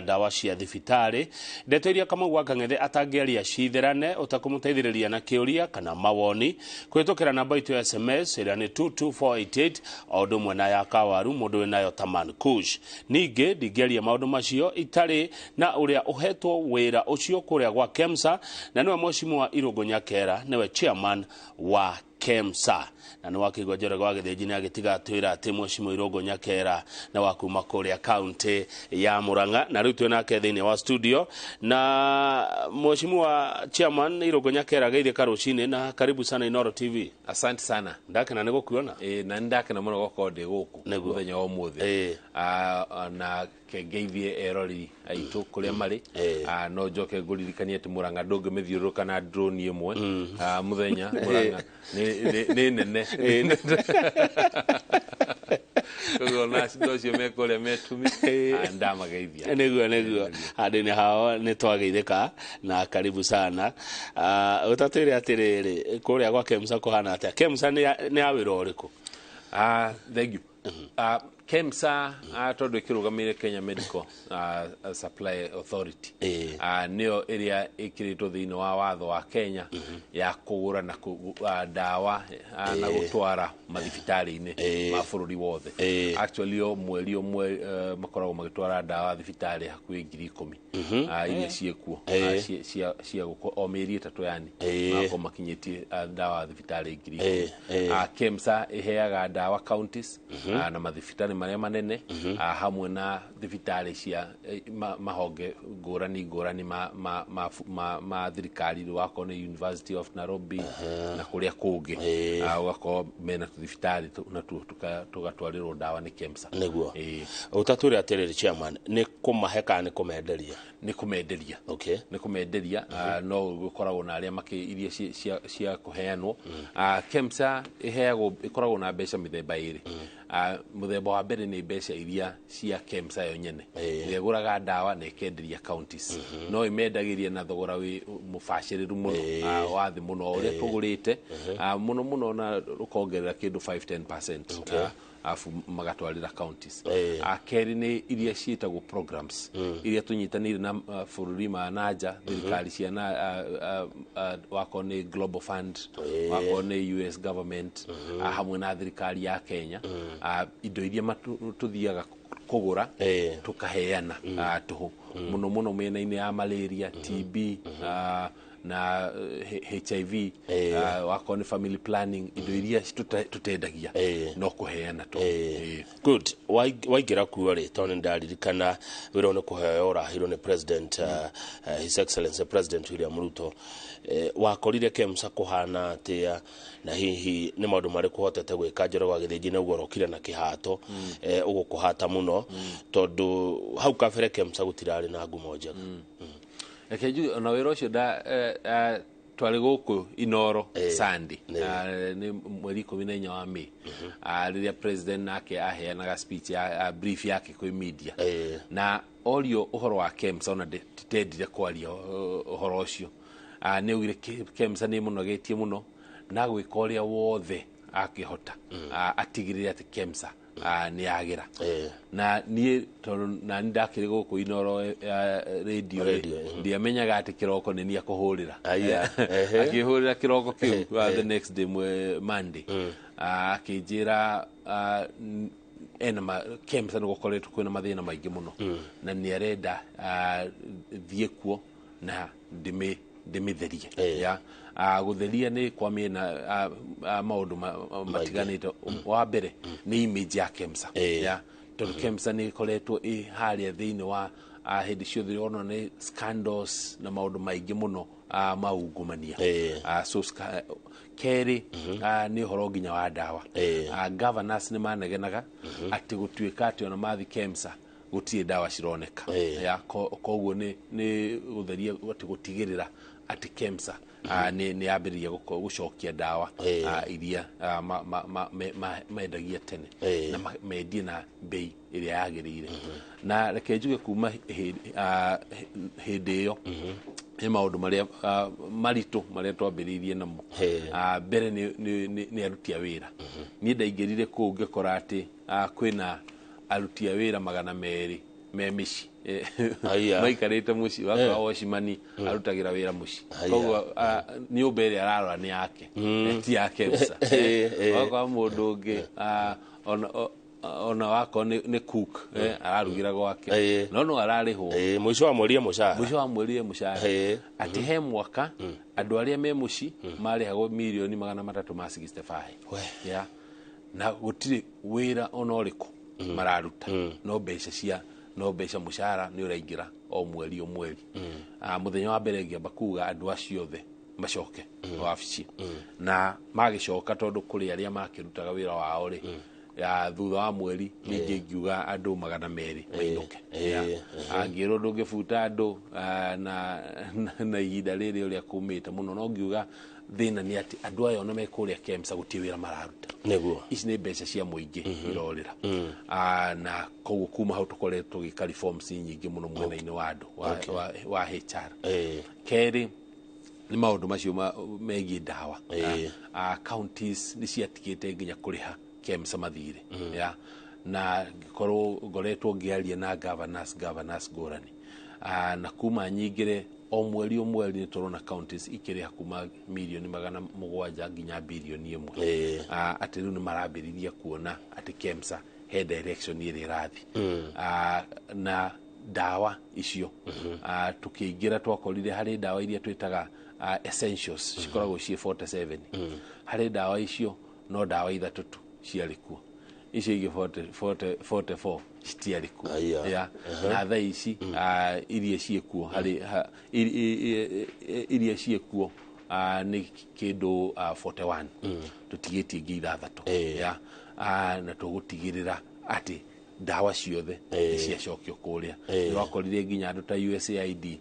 Ndawa cia thibitarĩ, ndeto iria Kamau wa Kang'ethe atangĩaria citherane ũtakũmũteithĩrĩria na kĩũria kana mawoni kũhĩtũkĩra namba itũ ya SMS ĩrĩa nĩ 22488, o ũndũ ũmwe na ya Kawaru mũndũ wĩnayo Taman Kush. Ningĩ ndingĩaria maũndũ macio itarĩ na ũrĩa ũhetwo wĩra ũcio kũrĩa gwa KEMSA, na nĩwe Mheshimiwa Irũngũ Nyakera, nĩwe chairman wa KEMSA. Na nĩ wakĩigua Njoroge wa Gĩthĩnji nĩ agĩtiga atwĩra atĩ Mheshimiwa Irũngũ Nyakera nĩ wa kuma kũrĩa kaunti ya Murang'a, na rĩu twĩ nake thĩinĩ wa studio. Na Mheshimiwa chairman Irũngũ Nyakera, geithĩka rũcinĩ na karibu sana Inooro TV. Asante sana. Ndakena nĩ gũkuona. Ĩ, na nĩ ndakena mũno gũkorwo ndĩ gũkũ mũthenya wa ũmũthĩ. Na kengeithie erori aitũ kũrĩa marĩ. No njoke ngũririkanie atĩ Murang'a ndũngĩmĩthiũrũrũka na drone ĩmwe mũthenya. Murang'a nĩ nene, koguo na andũ acio me kũrĩa metumi ndamageithia. Nĩguo handũ-inĩ hao nĩ twageithĩka na karibu sana. Ũtatwĩre atĩrĩrĩ, kũrĩa gwa KEMSA kũhana atĩa? KEMSA nĩ ya wĩra ũrĩkũ? Thank you. KEMSA, tondũ ĩkĩrũgamĩrĩire Kenya Medical Supply Authority, nĩyo ĩrĩa ĩkĩrĩtwo thĩinĩ wa watho wa Kenya ya kũgũra na ndawa na gũtwara mathibitarĩ-inĩ ma bũrũri wothe. Actually, o mweri o mweri makoragwo magĩtwara ndawa thibitarĩ hakuhĩ 10,000 iria ciĩkuo, cia o mĩeri 3, yani magakorwo makinyĩtie ndawa thibitarĩ ngiri ikũmi. KEMSA ĩheaga ndawa counties na mathibitarĩ marĩa manene, hamwe na thibitarĩ cia mahonge ngũrani ngũrani ma thirikari, rĩu wakorwo nĩ University of Nairobi na kũrĩa kũngĩ. Ũgakorwo mena tũthibitarĩ natuo tũgatwarĩrwo ndawa nĩ KEMSA. Ũtatwĩre atĩrĩrĩ, chairman, nĩ kũmahe kana nĩ kũmenderia? Nĩ kũmenderia. Nĩ kũmenderia, no gũkoragwo na arĩa makĩ iria cia kũheanwo. KEMSA ĩheagwo, ĩkoragwo na mbeca mĩthemba ĩrĩ. Mũthemba wa mbere nĩ mbeca iria cia KEMSA yo nyene, ĩrĩa ĩgũraga ndawa na ĩkenderia counties, no ĩmendagĩria na thogora wĩ mũbacĩrĩru mũno, wa thĩ mũno ũrĩa tũgũrĩte, mũno mũno, na ũkongerera kĩndũ 5 10%, arabu magatwarĩra counties. Kerĩ nĩ iria ciĩtagwo programs iria tũnyitanĩire na bũrũri ma nanja, thirikari cia na wakorwo nĩ Global Fund, wakorwo nĩ US government, hamwe na thirikari ya Kenya, indo iria tũthiaga kũgũra tũkaheana tũhũ, mũno mũno mĩena-inĩ ya malaria, TB na HIV, wakorwo nĩ family planning, indo iria tũtendagia no kũheana tũhũ. Good. Waingĩra kuo rĩ, tondũ nĩ ndaririkana wĩra nĩ kũheo ũraheirwo nĩ president, His Excellency President William Ruto, wakorire KEMSA kũhana atĩa, na hihi nĩ maũndũ marĩkũ ũhotete gwĩka? Njoroge wa Gĩthĩnji nĩguo ũrokire na kĩhato, ũgũkũhata mũno, tondũ hau kabere KEMSA gũtirarĩ na ngumo njega. Reke njuge ona wĩra ũcio nda twarĩ gũkũ Inoro Sunday, nĩ mweri 14 wa May, rĩrĩa president nake aheanaga speech ya brief yake kwĩ media, na orio ũhoro wa KEMSA, ona ndendire kwaria ũhoro ũcio. Nĩ augire KEMSA nĩ ĩmũnogetie mũno na gwĩka ũrĩa wothe akĩhota atigĩrĩre atĩ KEMSA nĩ yagĩra. Na niĩ tondũ nani ndakĩrĩ gũkũ Inoro radio rĩ, Radio, ndiamenyaga atĩ kĩroko nĩ niĩ akũhũrĩra. Aya, ehe. Akĩhũrĩra kĩroko kĩu, the next day, Monday, akĩnjĩra ena KEMSA nĩ gũkoretwo kwĩna mathĩna maingĩ mũno na nĩ arenda thiĩ kuo na ndĩmĩtherie. Ya gũtheria nĩ kwa mĩena maũndũ matiganĩte. Wa mbere nĩ image ya KEMSA, ya tondũ KEMSA nĩ ĩkoretwo ĩ harĩa thĩinĩ wa hĩndĩ ciothe ona nĩ scandals na maũndũ maingĩ mũno ma ungumania. So kerĩ nĩ ũhoro nginya wa ndawa. Governors nĩ manegenaga atĩ gũtuĩka atĩ ona mathi KEMSA gũtirĩ ndawa cironeka. Ya koguo nĩ gũtheria atĩ gũtigĩrĩra atĩ KEMSA nĩ yambĩrĩria gũcokia ndawa iria mendagia tene na mendie na bei ĩrĩa yagĩrĩire. Na reke njuge kuma hĩndĩ ĩyo nĩ maũndũ marĩa maritũ marĩa twambĩrĩirie namo. Mbere nĩ aruti a wĩra. Niĩ ndaingĩrire kũu ngĩkora atĩ kwĩna aruti a wĩra 200 me mĩciĩ Aya. Maikarĩte mũciĩ, wakora wocimani arutagĩra wĩra mũciĩ. Aya. Koguo nyũmba ĩrĩa ararora nĩ yake, ti ya KEMSA. Wakora mũndũ ũngĩ ona wakorwo nĩ cook, ararugĩra gwake, no no ararĩhwo. Mũico wa mweri e mũcara. Mũico wa mweri e mũcara. Atĩ he mwaka andũ arĩa me mũciĩ marĩhagwo mirioni 365. We. Yeah. Na gũtirĩ wĩra ona ũrĩkũ mararuta, no mbeca cia no mbeca mũcara nĩ ũraingĩra o mweri o mweri. Mũthenya wa mbere ngĩamba kuga andũ acio othe macoke wabici, na magĩcoka, tondũ kũrĩ arĩa makĩrutaga wĩra wao rĩ ya thutha wa mweri ningĩ ngiuga andũ 200 mainũke. Angĩrwo ndũngĩbuta andũ na ihinda rĩrĩ ũrĩa kũmĩte mũno, no ngiuga thĩna nĩ atĩ andũ aya ona me kũrĩa KEMSA gũtirĩ wĩra mararuta. Ici nĩ mbeca cia mũingĩ irorĩra. Na koguo kuma hau tũkoretwo tũgĩka reforms nyingĩ mũno mwena-inĩ wa andũ wa HR. Kerĩ nĩ maũndũ macio megiĩ ndawa. Counties nĩ ciatigĩte nginya kũrĩha KEMSA mathirĩ ya na ngĩkorwo ngoretwo ngĩaria na governors ngũrani. Na kuma nyingĩre o mweri o mweri nĩ tũrona counties ikĩrĩha kuma mirioni 700 nginya birioni 1. Atĩ rĩu nĩ marambĩrĩria kuona atĩ KEMSA he direction ĩrĩa ĩrathiĩ. Na ndawa icio, tũkĩingĩra twakorire harĩ ndawa iria twĩtaga essentials cikoragwo ciĩ 47. Harĩ ndawa icio no ndawa ithatũ tu ciarĩ kuo, icio ingĩ 40 40 44 citiarĩ kuo. Aya. Ya, na thaa ici iria ciĩkuo harĩ iria ciĩkuo nĩ kĩndũ 41, tũtigĩtie ingĩ ithathatũ. Ya, na tũgũtigĩrĩra atĩ ndawa ciothe nĩ ciacokio kũrĩa. Nĩ wakorire nginya andũ ta USAID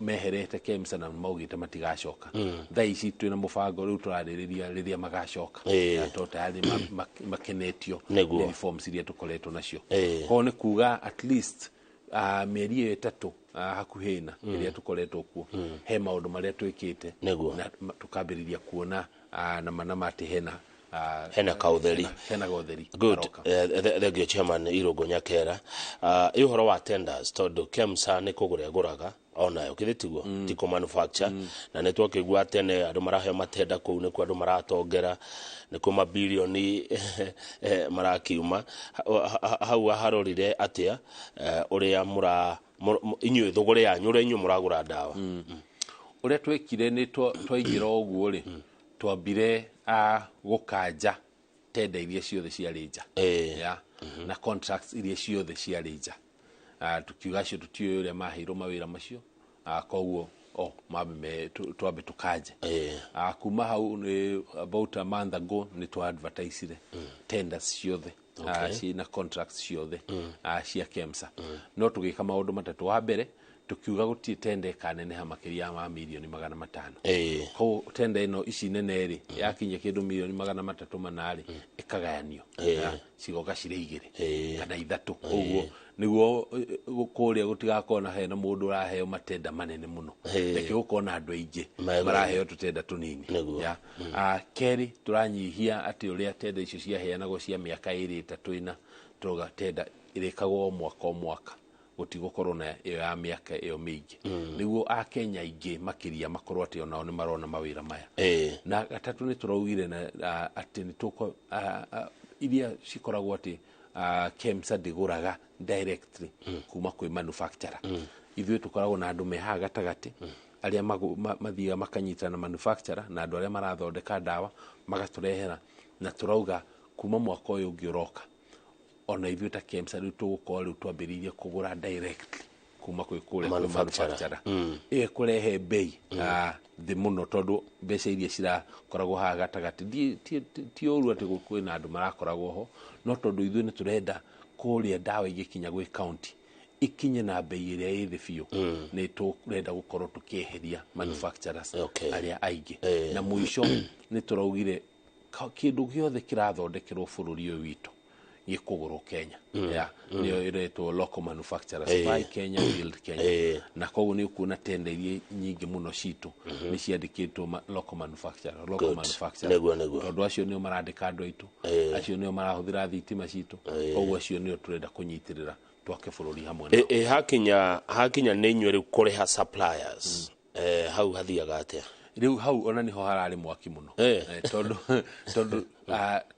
meherete KEMSA na maugĩte matigacoka. Thaa ici twĩna mũbango rĩu tũrarĩrĩria rĩrĩa magacoka. Na to tayari makenetio nĩ reforms iria tũkoretwo nacio. Koguo nĩ kuga at least mĩeri ĩyo 3 hakuhĩ na ĩrĩa tũkoretwo kuo he maũndũ marĩa twĩkĩte na tũkambĩrĩria kuona na mana atĩ hena Hena kaũtheri. Hena gotheri Good. karoka. Thank you, Chairman Irũngũ Nyakera. Ĩ ũhoro wa tenders, tondũ KEMSA nĩ kũgũra ĩgũraga onayo kĩthĩ tiguo ti kũ manufacture, na nĩ twakĩigua tene andũ maraheo matenda kũu nĩkuo andũ maratongera, nĩkuo mabirioni marakiuma. Hau harorire atĩa ũrĩa mũra inyuĩ thũgũrĩ yanyu ũrĩa inyuĩ mũragũra ndawa? Ũrĩa twekire nĩ twaingĩra ũguo rĩ, twambire gũkanja tenda iria ciothe ciarĩ nja. Ya, na contracts iria ciothe ciarĩ nja. Tukiuga acio tũtiũĩ ũrĩa maheirwo mawĩra macio, koguo o mambe twambe tũkanje. Kuma hau nĩ about a month ago nĩ twa advertisire tenders ciothe ciĩna contracts ciothe cia KEMSA. No tũgĩka maũndũ matatũ. Wa mbere tukiuga gũtirĩ tenda ĩkaneneha makĩria ma mirioni 500. Koguo tenda ĩno ici nene rĩ yakinyia kĩndũ mirioni 304 rĩ ĩkagayanio. Cigoka cirĩ igĩrĩ kana ithatũ, ũguo nĩguo kũrĩa gũtigakorwo na hena mũndũ ũraheo matenda manene mũno. Reke gũkorwo na andũ aingĩ maraheo tũtenda tũnini. Ya. Kerĩ tũranyihia atĩ ũrĩa tenda icio ciaheanagwo cia mĩaka 2 3 4, tũrauga tenda ĩrĩkagwo o mwaka o mwaka, gũtigũkorwo na ĩyo ya mĩaka ĩyo mĩingĩ, nĩguo akenya aingĩ makĩria makorwo atĩ onao nĩ marona mawĩra maya. Na gatatũ nĩ tũraugire na atĩ nĩ tũko iria cikoragwo atĩ KEMSA ndĩgũraga directly kuma kwĩ manufacturer. Ithuĩ tũkoragwo na andũ me haha gatagatĩ arĩa mathiaga makanyitana na manufacturer na andũ arĩa marathondeka ndawa magatũrehera, na tũrauga kuma mwaka ũyũ ũngĩ ũroka ona ithuĩ ta KEMSA rĩu tũgũkorwo rĩu twambĩrĩirie kũgũra directly kuma kwĩ kũrĩa kwĩ manufacturer. Manufacturer ĩyo ĩkũrehe bei thĩ mũno, tondũ mbeca iria cirakoragwo haha gatagatĩ ti ũru atĩ kwĩna andũ marakoragwo ho, no tondũ ithuĩ nĩ tũrenda kũrĩa ndawa igĩkinya gwĩ county ikinye na bei ĩrĩa ĩ thĩ biũ, nĩ tũrenda gũkorwo tũkĩeheria manufacturers arĩa aingĩ. Na mũico nĩ tũraugire kĩndũ gĩothe kĩrathondekerwo bũrũri ũyũ witũ gĩkũgũrwo Kenya. Ya, nĩyo ĩretwo local manufacturers, buy Kenya, build Kenya. Na koguo nĩ ũkuona tenda iria nyingĩ mũno citũ nĩ ciandĩkĩtwo local manufacturer, local manufacturer. Nĩguo. Tondũ acio nĩo marandĩka andũ aitũ, acio nĩo marahũthĩra thitima citũ, koguo acio nĩo tũrenda kũnyitĩrĩra. Twake bũrũri hamwe nao. Ĩ hakinya nĩ inyuĩ rĩu kũrĩha suppliers, hau hathiaga atĩa? Rĩu hau ona niho hararĩ mwaki mũno.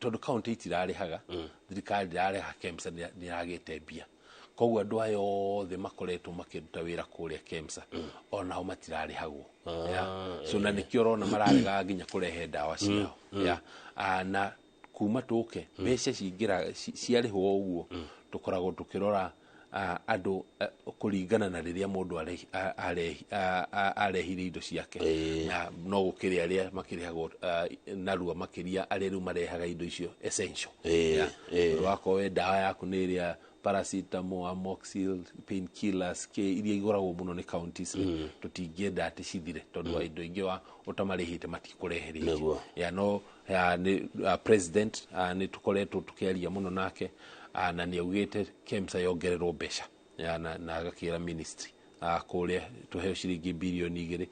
Tondũ county itirarĩhaga, thirikari ndĩrarĩha, KEMSA nĩragĩte mbia, koguo andũ aya othe makoretwo makĩruta wĩra kũrĩa KEMSA onao matirarĩhagwo. Yeah. So na nĩkĩo ũrona mararegaga nginya kũrehe ndawa ciao. Yeah. Na kuma tũke mbeca cingĩra ciarĩhwo ũguo, tũkoragwo tũkĩrora andũ kũringana na rĩrĩa mũndũ arehire indo ciake, na no gũkĩrĩ arĩa makĩrĩhagwo narua makĩria, arĩa rĩu marehaga indo icio essential. Yeah. Tondũ wakorwo we ndawa yaku nĩ ĩrĩa paracetamol, amoxil, painkillers, kĩ iria igũragwo mũno nĩ counties rĩ, tũtingĩenda atĩ cithire tondũ wa indo ingĩ wa ũtamarĩhĩte matikũrehe rĩngĩ. Ya no ya, nĩ president nĩ tũkoretwo tũkĩaria mũno nake, na nĩ augĩte KEMSA yongererwo mbeca ya, na agakĩra ministry kũrĩa tũheo ciringi 2 birioni.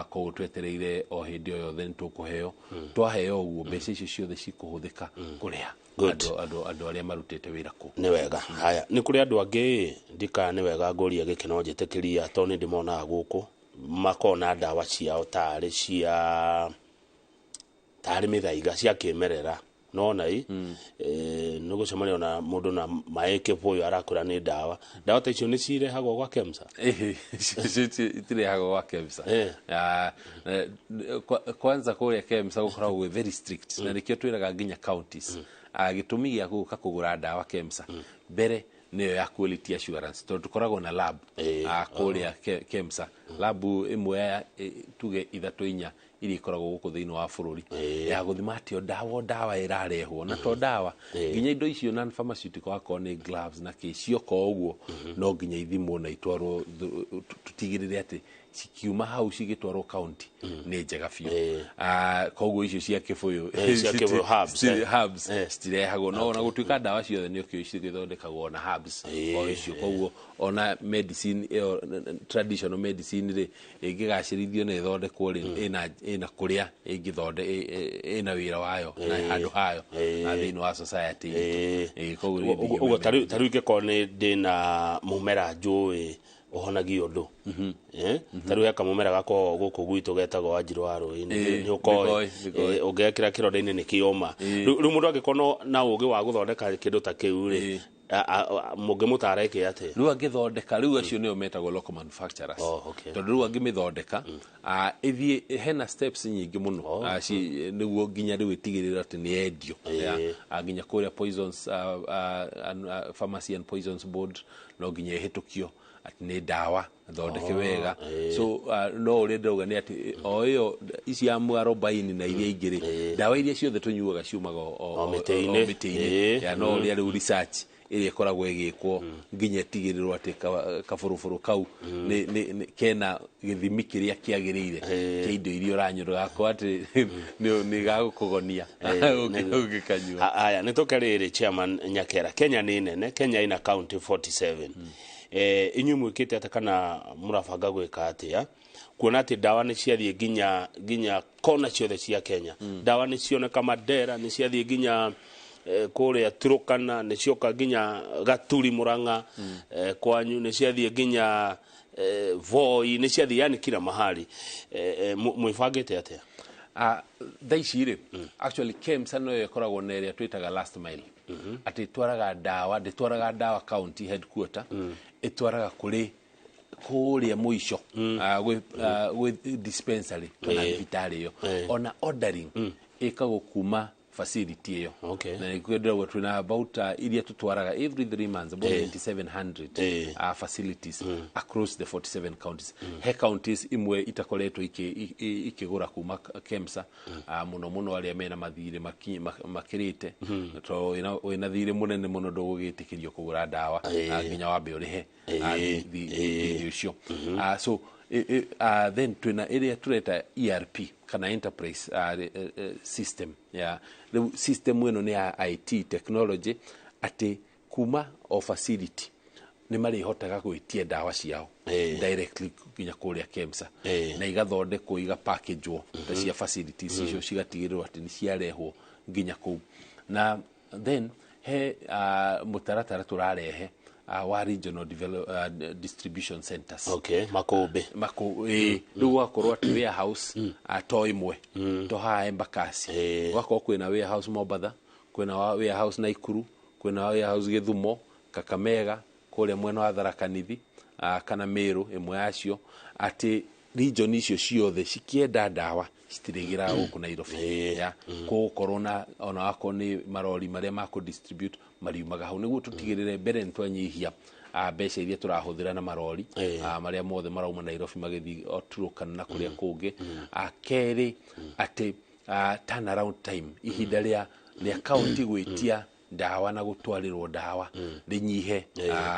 Koguo twetereire o hĩndĩ o yothe nĩ tũkũheo. Twaheo ũguo, mbeca icio ciothe cikũhũthĩka kũrĩha andũ arĩa marutĩte wĩra kũu. Nĩ wega. Haya, nĩ kũrĩ andũ angĩ, ndika nĩ wega ngũria gĩkeno njĩtĩkĩria, tondũ nĩ ndĩmonaga gũkũ makona ndawa ciao tarĩ cia tarĩ mĩthaiga cia kĩmerera, nona i nĩ gũcemania ona mũndũ na maĩ kĩbũyũ arakwĩra nĩ ndawa. Ndawa ta icio nĩ cirehagwo gwa KEMSA? Itirehagwo gwa KEMSA. Kwanza kũrĩa KEMSA gũkoragwo gwĩ very strict, na nĩkĩo twĩraga nginya counties, gĩtũmi gĩa gũka kũgũra ndawa KEMSA mbere nĩyo ya quality assurance, tondũ tũkoragwo na lab kũrĩa KEMSA, lab ĩmwe ya tuge ithatũ inya iria ikoragwo gũkũ thĩinĩ wa bũrũri, ya gũthima atĩ o ndawa ĩrarehwo, na to ndawa, nginya indo icio non pharmaceutical, akorwo nĩ gloves na kĩ cioka ũguo, no nginya ithimwo na itwarwo tũtigĩrĩre atĩ cikiuma hau cigĩtwarwo county nĩ njega biũ. Koguo icio cia kĩbũyũ Cia kĩbũyũ, herbs, herbs citirehagwo, no ona gũtuĩka ndawa ciothe nĩ ũkĩũĩ cigĩthondekagwo na herbs o icio. Koguo ona medicine ĩyo, traditional medicine rĩ, ĩngĩgacĩrithio na ĩthondekwo rĩ, ĩna kũrĩa ĩngĩthonde ĩna wĩra wayo na handũ hayo thĩinĩ wa society itũ. Koguo niĩ Ũguo tarĩu ingĩkorwo nĩ ndĩna mũmera njũĩ ũhonagia ũndũ, tarĩu he kamũmera gakoragwo gũkũ gwitũ getagwo wanjirũ wa rũĩ, nĩ ũkoĩ? Nĩkoĩ, nĩkoĩ. Ũngĩgekĩra kĩronda-inĩ nĩ kĩoma. Rĩu mũndũ angĩkorwo na ũgĩ wa gũthondeka kĩndũ ta kĩu rĩ, mũngĩmũtara ĩke atĩa? Rĩu angĩthondeka, rĩu acio nĩo metagwo local manufacturers. Oh, okay. Tondũ rĩu angĩmĩthondeka, ĩthiĩ hena steps nyingĩ mũno, nĩguo nginya rĩu ĩtigĩrĩre atĩ nĩ yendio. Nginya kũrĩa poisons pharmacy and poisons board no nginya ĩhĩtũkio atĩ nĩ ndawa thondeke wega. So no ũrĩa ndĩrauga nĩ atĩ o ĩyo ici ya mwarobaini na iria ingĩ rĩ, ndawa iria ciothe tũnyuaga ciumaga O mĩtĩ-inĩ. O mĩtĩ-inĩ. Ya, no ũrĩa rĩu research ĩrĩa ĩkoragwo ĩgĩkwo nginya ĩtigĩrĩrwo atĩ kabũrũbũrũ kau nĩ kena gĩthimi kĩrĩa kĩagĩrĩire kĩa indo iria ũranyua, ndũgakorwo atĩ nĩ gagũkũgonia ũngĩkanyua. Haya, nĩ tũke rĩrĩ, chairman Nyakera, Kenya nĩ nene, Kenya ina county 47. Inyuĩ mwĩkĩte atĩa kana mũrabanga gwĩka atĩa kuona atĩ ndawa nĩ ciathiĩ nginya kona ciothe cia Kenya? Ndawa nĩ cioneka Mandera, nĩ ciathiĩ nginya kũrĩa Turukana, nĩ cioka nginya Gaturi Murang'a, kwanyu nĩ ciathiĩ nginya Voi, nĩ ciathiĩ yani kila mahali. Mwĩbangĩte atĩa? Thaa ici rĩ, actually KEMSA noyo ĩkoragwo na ĩrĩa twĩtaga last mile, atĩ ĩtwaraga ndawa, ndĩtwaraga ndawa county headquarter, ĩtwaraga kũrĩ kũrĩa mũico, gwĩ dispensary kana thibitarĩ ĩyo. Ona ordering ĩkagwo kuma facility ĩyo. Na nĩkuo ndĩrauga twĩna about iria tũtwaraga every 3 months, about 9700 facilities across the 47 counties. He counties imwe itakoretwo ikĩgũra kuma KEMSA, mũno mũno arĩa mena mathirĩ makĩrĩte, tondũ wĩna thirĩ mũnene mũno ndũgũgĩtĩkĩrio kũgũra ndawa, nginya wambe ũrĩhe thirĩ ũcio. So then twĩna ĩrĩa tũreta ERP kana enterprise system ya rĩu. System ĩno nĩ ya IT technology, atĩ kuma o facility nĩ marĩhotaga gwĩtia ndawa ciao directly nginya kũrĩa KEMSA, na igathondekwo, igapackagwo ta cia facilities icio, cigatigĩrĩrwo atĩ nĩ ciarehwo nginya kũu. Na then he mũtaratara tũrarehe wa regional distribution centers. Okay, makũmbĩ. Rĩu gũgakorwo atĩ warehouse to ĩmwe, to haha Embakasi, gũgakorwo kwĩna warehouse Mombatha, kwĩna warehouse Naikuru, kwĩna warehouse Gĩthumo, Kakamega, kũrĩa mwena wa Tharaka Nithi, kana Meru, ĩmwe yacio, atĩ region icio ciothe cikĩenda ndawa citirĩgĩraga gũkũ Nairobi. Ya gũgũkorwo na ona wakorwo nĩ marori marĩa ma kũ-distribute mariumaga hau, nĩguo tũtigĩrĩre mbere nĩ twanyihia mbeca iria tũrahũthĩra na marori marĩa mothe marauma Nairobi magĩthiĩ o Turkana na kũrĩa kũngĩ. Kerĩ atĩ turnaround time, ihinda rĩa kaunti gwĩtia ndawa na gũtwarĩrwo ndawa rĩnyihe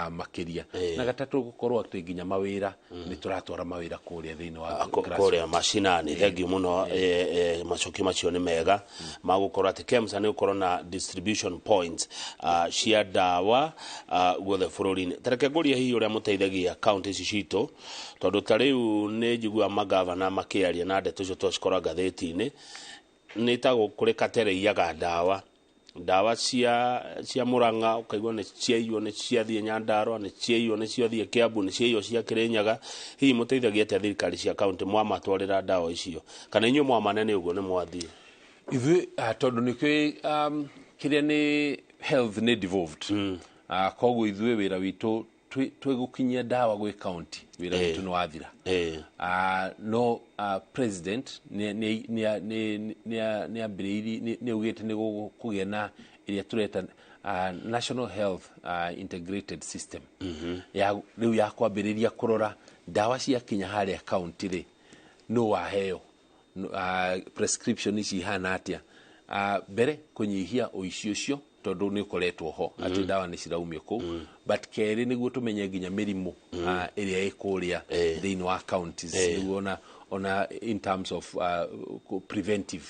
makĩria. Na gatatũ, gũkorwo atĩ nginya mawĩra nĩ tũratwara mawĩra kũrĩa thĩinĩ wa grassroots. Kũrĩa macinani. Thengiũ mũno. Macokio macio nĩ mega ma gũkorwo atĩ KEMSA nĩ gũkorwo na distribution points cia ndawa guothe bũrũri-inĩ. Tareke ngũrie hihi ũrĩa mũteithagia kaunti ici citũ, tondũ ta rĩu nĩ njiguaga magavana makĩaria na ndeto icio twacikora ngathĩti-inĩ, nĩ ta kũrĩ katereiaga ndawa cia Murang'a, ũkaigua nĩ ciaiywo, nĩ ciathiĩ Nyandarua, nĩ ciaiywo, nĩ ciathiĩ Kiambu, nĩ ciaiywo cia Kirinyaga. Hihi mũteithagia atĩa thirikari cia kaunti mwamatwarĩra ndawa icio, kana inyuĩ mwamanene ũguo nĩ mwathiĩ? Ithuĩ tondũ nĩ kĩ kĩrĩa nĩ health nĩ devolved, koguo ithuĩ wĩra witũ twĩ gũkinyia ndawa gwĩ county, wĩra witũ nĩ wathira. No president nĩ ambĩrĩirie, nĩ augĩte nĩ gũkũgĩa na ĩrĩa tũreta National Health Integrated System ya rĩu ya kwambĩrĩria kũrora ndawa ciakinya harĩa county rĩ, nũ waheo, prescription ici ihana atĩa. Mbere kũnyihia ũici ũcio, tondũ nĩ ũkoretwo ho atĩ ndawa nĩ ciraumio kũu, but kerĩ nĩguo tũmenye nginya mĩrimũ ĩrĩa ĩ kũrĩa thĩinĩ wa counties, nĩguo ona in terms of preventive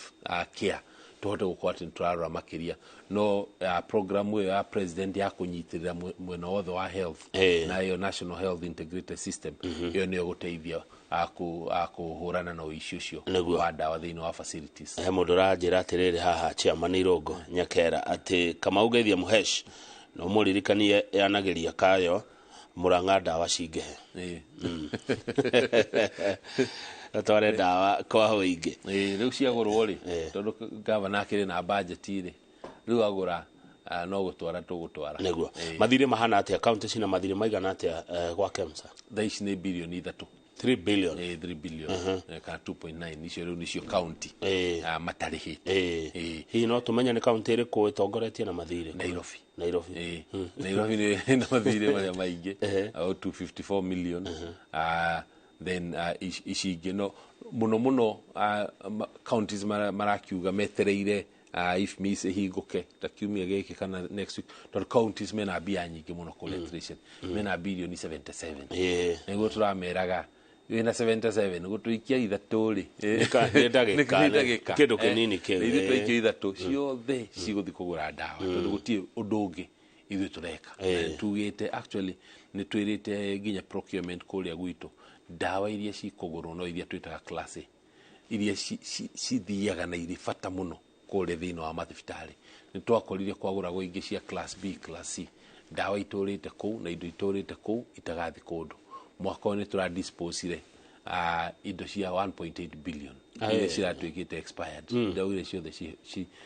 care tũhote gũkorwo atĩ nĩ tũrarora makĩria. No program ĩyo ya president ya kũnyitĩrĩra mwena wothe wa health na ĩyo National Health Integrated System, ĩyo nĩyo gũteithia kũhũrana na ũici ũcio wa ndawa thĩinĩ wa facilities. He mũndũ ũranjĩra atĩrĩrĩ haha, chairman Irũngũ Nyakera, atĩ Kamau Geithia Mũhesh no mũririkanie yanagĩria kayo Murang'a ndawa cingĩhe, atware ndawa kwa ũingĩ. Rĩu ciagũrwo rĩ, tondũ gavana akĩrĩ na budget rĩ, rĩu agũra no gũtwara tũgũtwara. Nĩguo. Mathirĩ mahana atĩa? Kaunti cina mathirĩ maigana atĩa gwa KEMSA? Thaa ici nĩ 3 birioni. 3 billion. 3 billion kana 2.9, icio rĩu nĩcio county matarĩhĩte. Hihi no tũmenye nĩ kaunti ĩrĩkũ ĩtongoretie na mathirĩ? Nairobi. Nairobi. Nairobi nĩ na mathirĩ marĩa maingĩ, 254 million. Then ici ingĩ no mũno mũno counties marakiuga metereire IFMIS ĩhingũke ta kiumia gĩkĩ kana next week, tondũ counties mena mbia nyingĩ mũno kũrĩa tuition, mena 77 birioni. Nĩguo tũrameraga wĩna 77 gũtũikia ithatũ rĩ. Nĩ ndagĩka, nĩ ndagĩka. Kĩndũ kĩnini kĩu. Ithuĩ twaikia ithatũ ciothe cigũthiĩ kũgũra ndawa, tondũ gũtirĩ ũndũ ũngĩ ithuĩ tũreka. Na nĩtugĩte, actually nĩ twĩrĩte nginya procurement kũrĩa gwitũ, ndawa iria cikũgũrwo no iria twĩtaga class A, iria cithiaga na irĩ bata mũno kũrĩa thĩinĩ wa mathibitarĩ. Nĩ twakorire kwagũragwo ingĩ cia class B, class C, ndawa itũrĩte kũu na indo itũrĩte kũu itagathi kũndũ. Mwaka ũyũ nĩ tũradisposire indo cia 1.8 billion iria ciratuĩkĩte expired. Ndaugire ciothe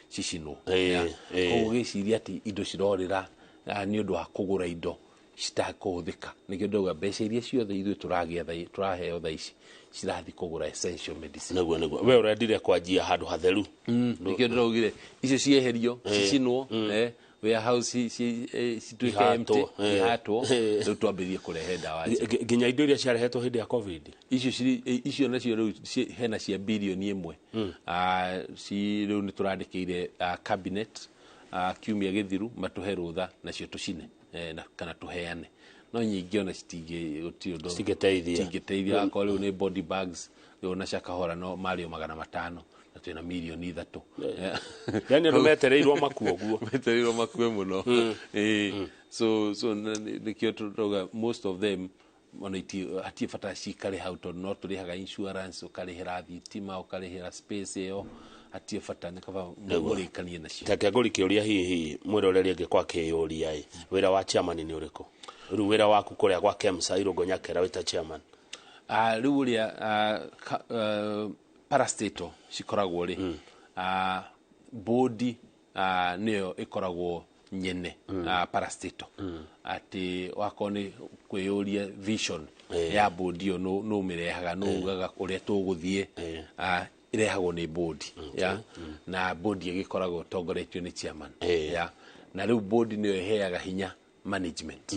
cicinwo. Koguo gĩciria atĩ indo cirorĩra nĩ ũndũ wa kũgũra indo citakũhũthĩka. Nĩkĩo ndauga mbeca iria ciothe ithuĩ tũragĩa tũraheo thaa ici cirathiĩ kũgũra essential medicine. Nĩguo we ũrendire kwanjia handũ hatheru. Nĩkĩo ndĩraugire icio cieherio, cicinwo, warehouse cituĩke empty. Ihatwo, ihatwo, rĩu twambĩrĩrie kũrehe ndawa njerũ. Nginya indo iria ciarehetwo hĩndĩ ya COVID? Icio icio nacio rĩu hena cia 1 birioni. Ci rĩu nĩ tũrandĩkĩire cabinet kiumia gĩthiru matũhe rũtha nacio tũcine, kana tũheane, no nyingĩ ona citingĩ, gũtirĩ ũndũ. Citingĩteithia. Citingĩteithia. Akorwo rĩu nĩ body bags, rĩu ona cia kahora no marĩo 500 na twĩna 3 mirioni. Yani andũ metereirwo makue ũguo. Metereirwo makue mũno. So nĩkĩo tũrauga most of them ona hatirĩ bata cikare hau, tondũ no tũrĩhaga insurance, ũkarĩhĩra thitima, ũkarĩhĩra space ĩyo. Hatirĩ bata, nĩ kaba mũrĩkanie nacio. Reke ngũri kĩũria, hihi mwĩroreri angĩkorwo akĩyũria ĩ, wĩra wa chairman nĩ ũrĩkũ? Rĩu wĩra waku kũrĩa gwa KEMSA Irũngũ Nyakera wĩta chairman? Rĩu ũrĩa parastatal cikoragwo rĩ, bodi nĩyo ĩkoragwo nyene parastatal, atĩ wakorwo nĩ kwĩyũria vision ya bodi ĩyo, nũ mĩrehaga, nũ ugaga ũrĩa tũgũthiĩ, ĩrehagwo nĩ bodi ya na bodi ĩgĩkoragwo ĩtongoretio nĩ chairman. Ya na rĩu bodi nĩyo ĩheaga hinya management,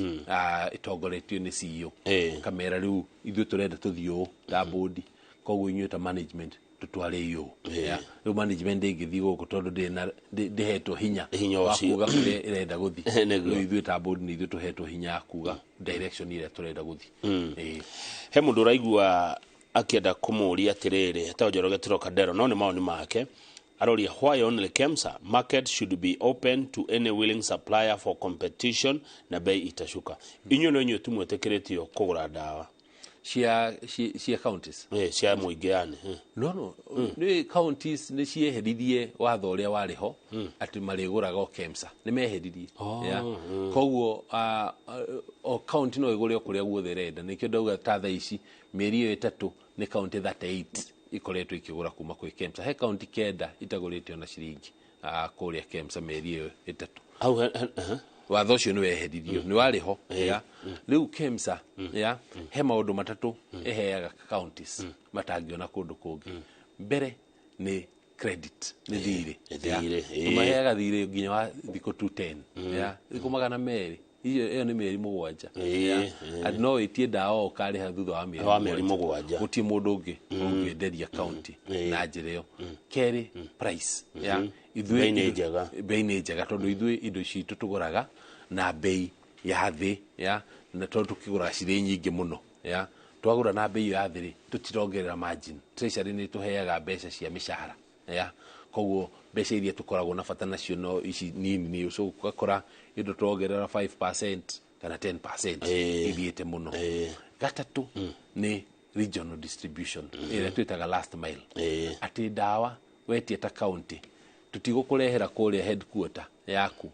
ĩtongoretio nĩ CEO. Kamera rĩu ithuĩ tũrenda tũthiĩ ũũ ta bodi, koguo inyuĩ ta management tũtware ũũ. Ya rĩu management ndĩngĩthiĩ gũkũ tondũ ndĩrĩ na ndĩhetwo hinya Hinya wa ũcio. kuga kũrĩa ĩrenda gũthiĩ. Nĩguo. Rĩu ithuĩ ta bodi nĩ ithuĩ tũhetwo hinya wa kuga direction ĩrĩa tũrenda gũthiĩ. He mũndũ ũraigua akĩenda kũmũũria atĩrĩrĩ, etagwo Njoroge Trocadero, no nĩ maoni make, aroria, "Why only KEMSA? Market should be open to any willing supplier for competition na bei itashuka." Inyuĩ no inyuĩ tu mwĩtĩkĩrĩtio kũgũra ndawa? Cia counties? Cia mũingĩ yani. No, nĩ counties nĩ cieheririe watho ũrĩa warĩ ho atĩ marĩgũraga o KEMSA, nĩ meheririe. Ya. Koguo o county no ĩgũre o kũrĩa guothe ĩrenda. Nĩkĩo ndauga ta thaa ici mĩeri ĩyo 3 nĩ county 38 ikoretwo ikĩgũra kuma kwĩ KEMSA. He county 9 itagũrĩte ona ciringi kũrĩa KEMSA mĩeri ĩyo 3. Hau Watho ũcio nĩ weheririo, nĩ warĩ ho. Ya rĩu KEMSA ya he maũndũ matatũ ĩheaga counties matangĩona kũndũ kũngĩ. Mbere nĩ credit, nĩ thirĩ. Nĩ Ya. thirĩ. Tũmaheaga thirĩ nginya wa thikũ 210, ya thikũ 200. Ĩyo nĩ mĩeri 7. Ya. Atĩ no wĩtie ndawa ũkarĩha thutha wa mĩeri Wa mĩeri 7. Gũtirĩ mũndũ ũngĩ ũngĩenderia county na njĩra ĩyo. Kerĩ, price ya ithuĩ. Bei nĩ njega. Bei nĩ njega tondũ ithuĩ indo citũ tũgũraga na bei ya thĩ, ya na tondũ tũkĩgũraga cirĩ nyingĩ mũno, ya twagũra na bei ya thĩ rĩ, tũtirongerera margin. Treasury nĩ tũheaga mbeca cia mĩcara, ya koguo mbeca iria tũkoragwo na bata nacio no ici nini. Nĩ ũgakora indo tuongerera 5% kana 10%, ithiĩte mũno. Gatatũ nĩ regional distribution ĩrĩa twĩtaga last mile, atĩ ndawa wetie ta county tũtigũkũrehera kũrĩa headquarter yaku,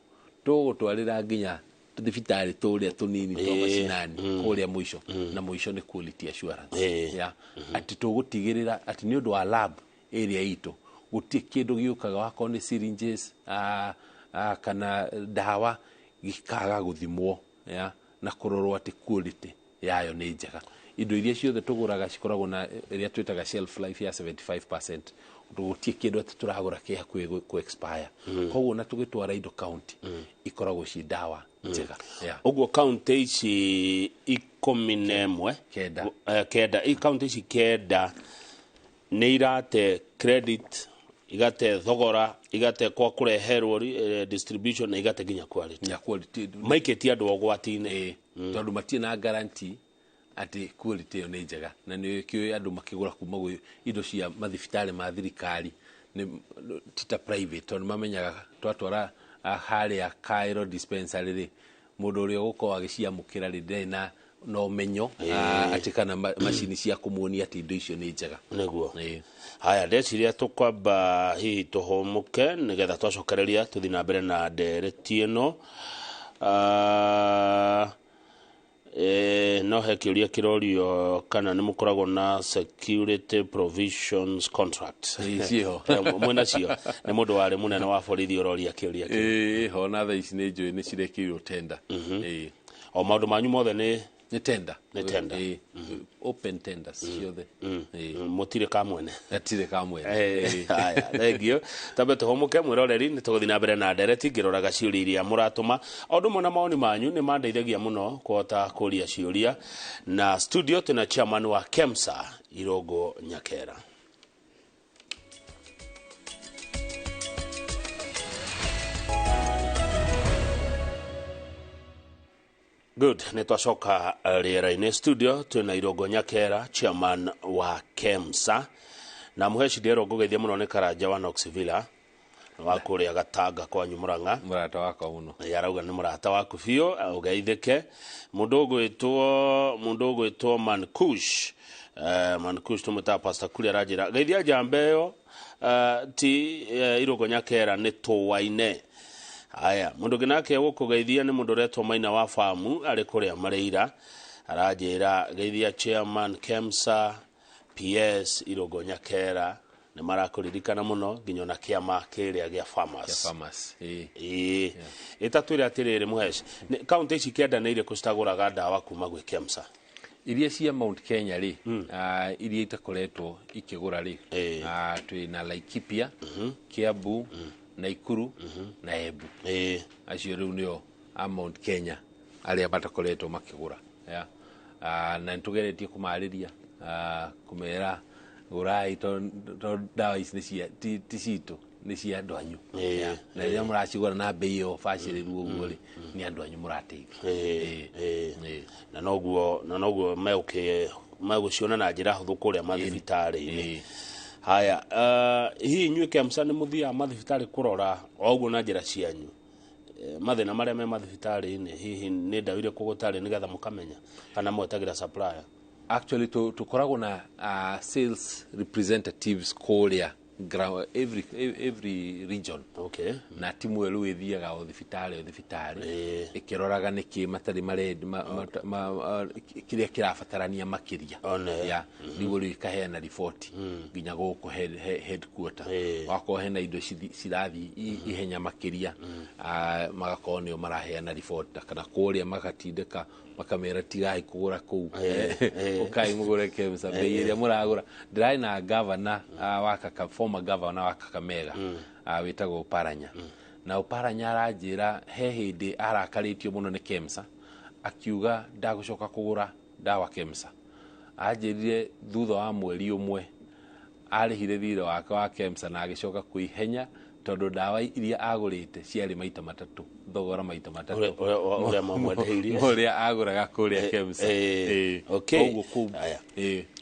tũgũtwarĩra nginya tũthibitarĩ tũrĩa tũnini twa macinani kũrĩa mũico. Na mũico nĩ quality assurance, ya atĩ tũgũtigĩrĩra atĩ nĩ ũndũ wa lab area itũ gũtirĩ kĩndũ gĩũkaga, wakorwo nĩ syringes kana ndawa, gĩkaga gũthimwo ya na kũrorwo atĩ quality yayo nĩ njega. Indo iria ciothe tũgũraga cikoragwo na ĩrĩa twĩtaga shelf life ya 75%. Gũtirĩ kĩndũ atĩ tũragũra kĩ hakuhĩ kũ expire. Koguo na tũgĩtwara indo county ikoragwo ci ndawa njega, yeah. Ũguo kaunti ici 11? 9. 9. Kaunti ici 9 nĩ irate credit, igate thogora, igate kwa kũreherwo, distribution, na igate nginya quality. Ya quality. Maikĩtie andũ ũgwati-inĩ. Ĩĩ, tondũ matirĩ na guarantee atĩ quality ĩyo nĩ njega, na nĩ kĩũĩ andũ makĩgũra kuma gwĩ indo cia mathibitarĩ ma thirikari nĩ ti ta private, tondũ mamenyaga twatwara harĩa Cairo dispensary rĩ, mũndũ ũrĩa ũgũkorwo agĩciamũkĩra rĩ, ndarĩ na ũmenyo atĩ kana macini cia kũmuonia atĩ indo icio nĩ njega. Nĩguo. Ĩĩ. Haya, ndeciria tũkwamba hihi tũhũmũke nĩgetha twacokereria tũthiĩ na mbere na ndereti ĩno. No he kĩũria kĩrorio kana nĩ mũkoragwo na security provisions contract. Ĩĩ, ciĩho. Mwĩna cio? Nĩ mũndũ warĩ mũnene wa borithi ũroria kĩũria kĩu. Ĩĩ, ho na thaa ici nĩ njũĩ nĩ cirekĩirwo tender. Ĩĩ. O maũndũ manyu mothe nĩ Nĩ tender. Nĩ tender. Ĩĩ, open tenders ciothe. Ĩĩ. Mũtirĩ kamwene? Gatirĩ kamwene. Ĩĩ. Haya, thengio. Tambe tũhũmũke, mwĩroreri, nĩ tũgũthiĩ na mbere na ndereti ngĩroraga ciũria iria mũratũma o ũndũ ũmwe na mawoni manyu nĩ mandeithagia mũno kũhota kũria ciũria. Na studio twĩna chairman wa KEMSA Irũngũ Nyakera. Good, nĩ twacoka rĩera-inĩ. Studio twĩna Irũngũ Nyakera, chairman wa KEMSA, na mũheci ndĩrwo ngũgeithia mũno nĩ Karanja wa Knox Villa. Wa kũrĩa Gatanga kwanyu Murang'a. Mũrata wakwa mũno. Arauga nĩ mũrata waku biũ, ũgeithĩke. Mũndũ ũgwĩtwo Mankush, Mankush tũmwĩtaga Pastor Kuri, aranjĩra geithia njamba ĩyo, ti Irũngũ Nyakera nĩ tũwaine. Haya, mũndũ ũngĩ nake gũkũgeithia nĩ mũndũ ũretwo Maina wa Famu arĩ kũrĩa Mareira, aranjĩra geithia chairman Kemsa, PS Irũngũ Nyakera, nĩ marakũririkana mũno nginya ona kĩama kĩrĩa gĩa farmers. Farmers, ĩĩ. Ĩĩ, ĩtatwĩre atĩrĩrĩ, Mũhesh, kaunti ici 9 nĩ irĩkũ citagũraga ndawa kuma gwĩ Kemsa? Iria cia Mount Kenya rĩ, iria itakoretwo ikĩgũra rĩ, twĩ na Laikipia, Kiambu, Naikuru na Embu. Acio rĩu nĩo a Mount Kenya arĩa matakoretwo makĩgũra, yeah. Na nĩtũgeretie kũmarĩria, kũmera gũrai tondũ ndawa ici nĩ cia ti citũ, nĩ cia andũ anyu. Yeah. Na rĩrĩa mũracigũra na mbei ĩyo bacĩrĩru ũguo rĩ, nĩ andũ anyu mũrateithia. Ĩĩ. Na noguo megũciona na njĩra hũthũ kũrĩa mathibitarĩ-inĩ. Haya, hihi inyuĩ Kemsa nĩ mũthiaga mathibitarĩ kũrora o ũguo na njĩra cianyu, mathĩna marĩa me mathibitarĩ-inĩ, hihi nĩ ndawa irĩkũ gũtarĩ, nĩgetha mũkamenya, kana mwetagĩra supplier? Actually tukoragwo na sales representatives kũrĩa ground, every region. Na timu ĩyo rĩu ĩthiaga o thibitarĩ o thibitarĩ, ĩkĩroraga nĩkĩ matarĩ marendi kĩrĩa kĩrabatarania makĩria. One. Ya nĩguo rĩu ĩkaheana riboti nginya gũkũ headquarter. Wakorwo hena indo cirathiĩ ihenya makĩria, magakorwo nĩo maraheana riboti, kana kũrĩa magatindĩka makamera tigai kũgũra kũu, ũkai mũgũre Kemsa bei ĩrĩa mũragũra. Ndĩrarĩ na governor wa former governor wa Kakamega, wĩtagwo Oparanya, na Oparanya aranjĩra he hĩndĩ arakarĩtio mũno nĩ Kemsa, akiuga ndagũcoka kũgũra ndawa Kemsa. Anjĩrire thutha wa mweri ũmwe arĩhire thirĩ wake wa Kemsa na agĩcoka kwĩ ihenya, tondũ ndawa iria agũrĩte ciarĩ maita matatũ thogora, maita matatũ Ũrĩa mamwendeirie. Ũrĩa agũraga kũrĩa Kemsa. Koguo kũu Aya.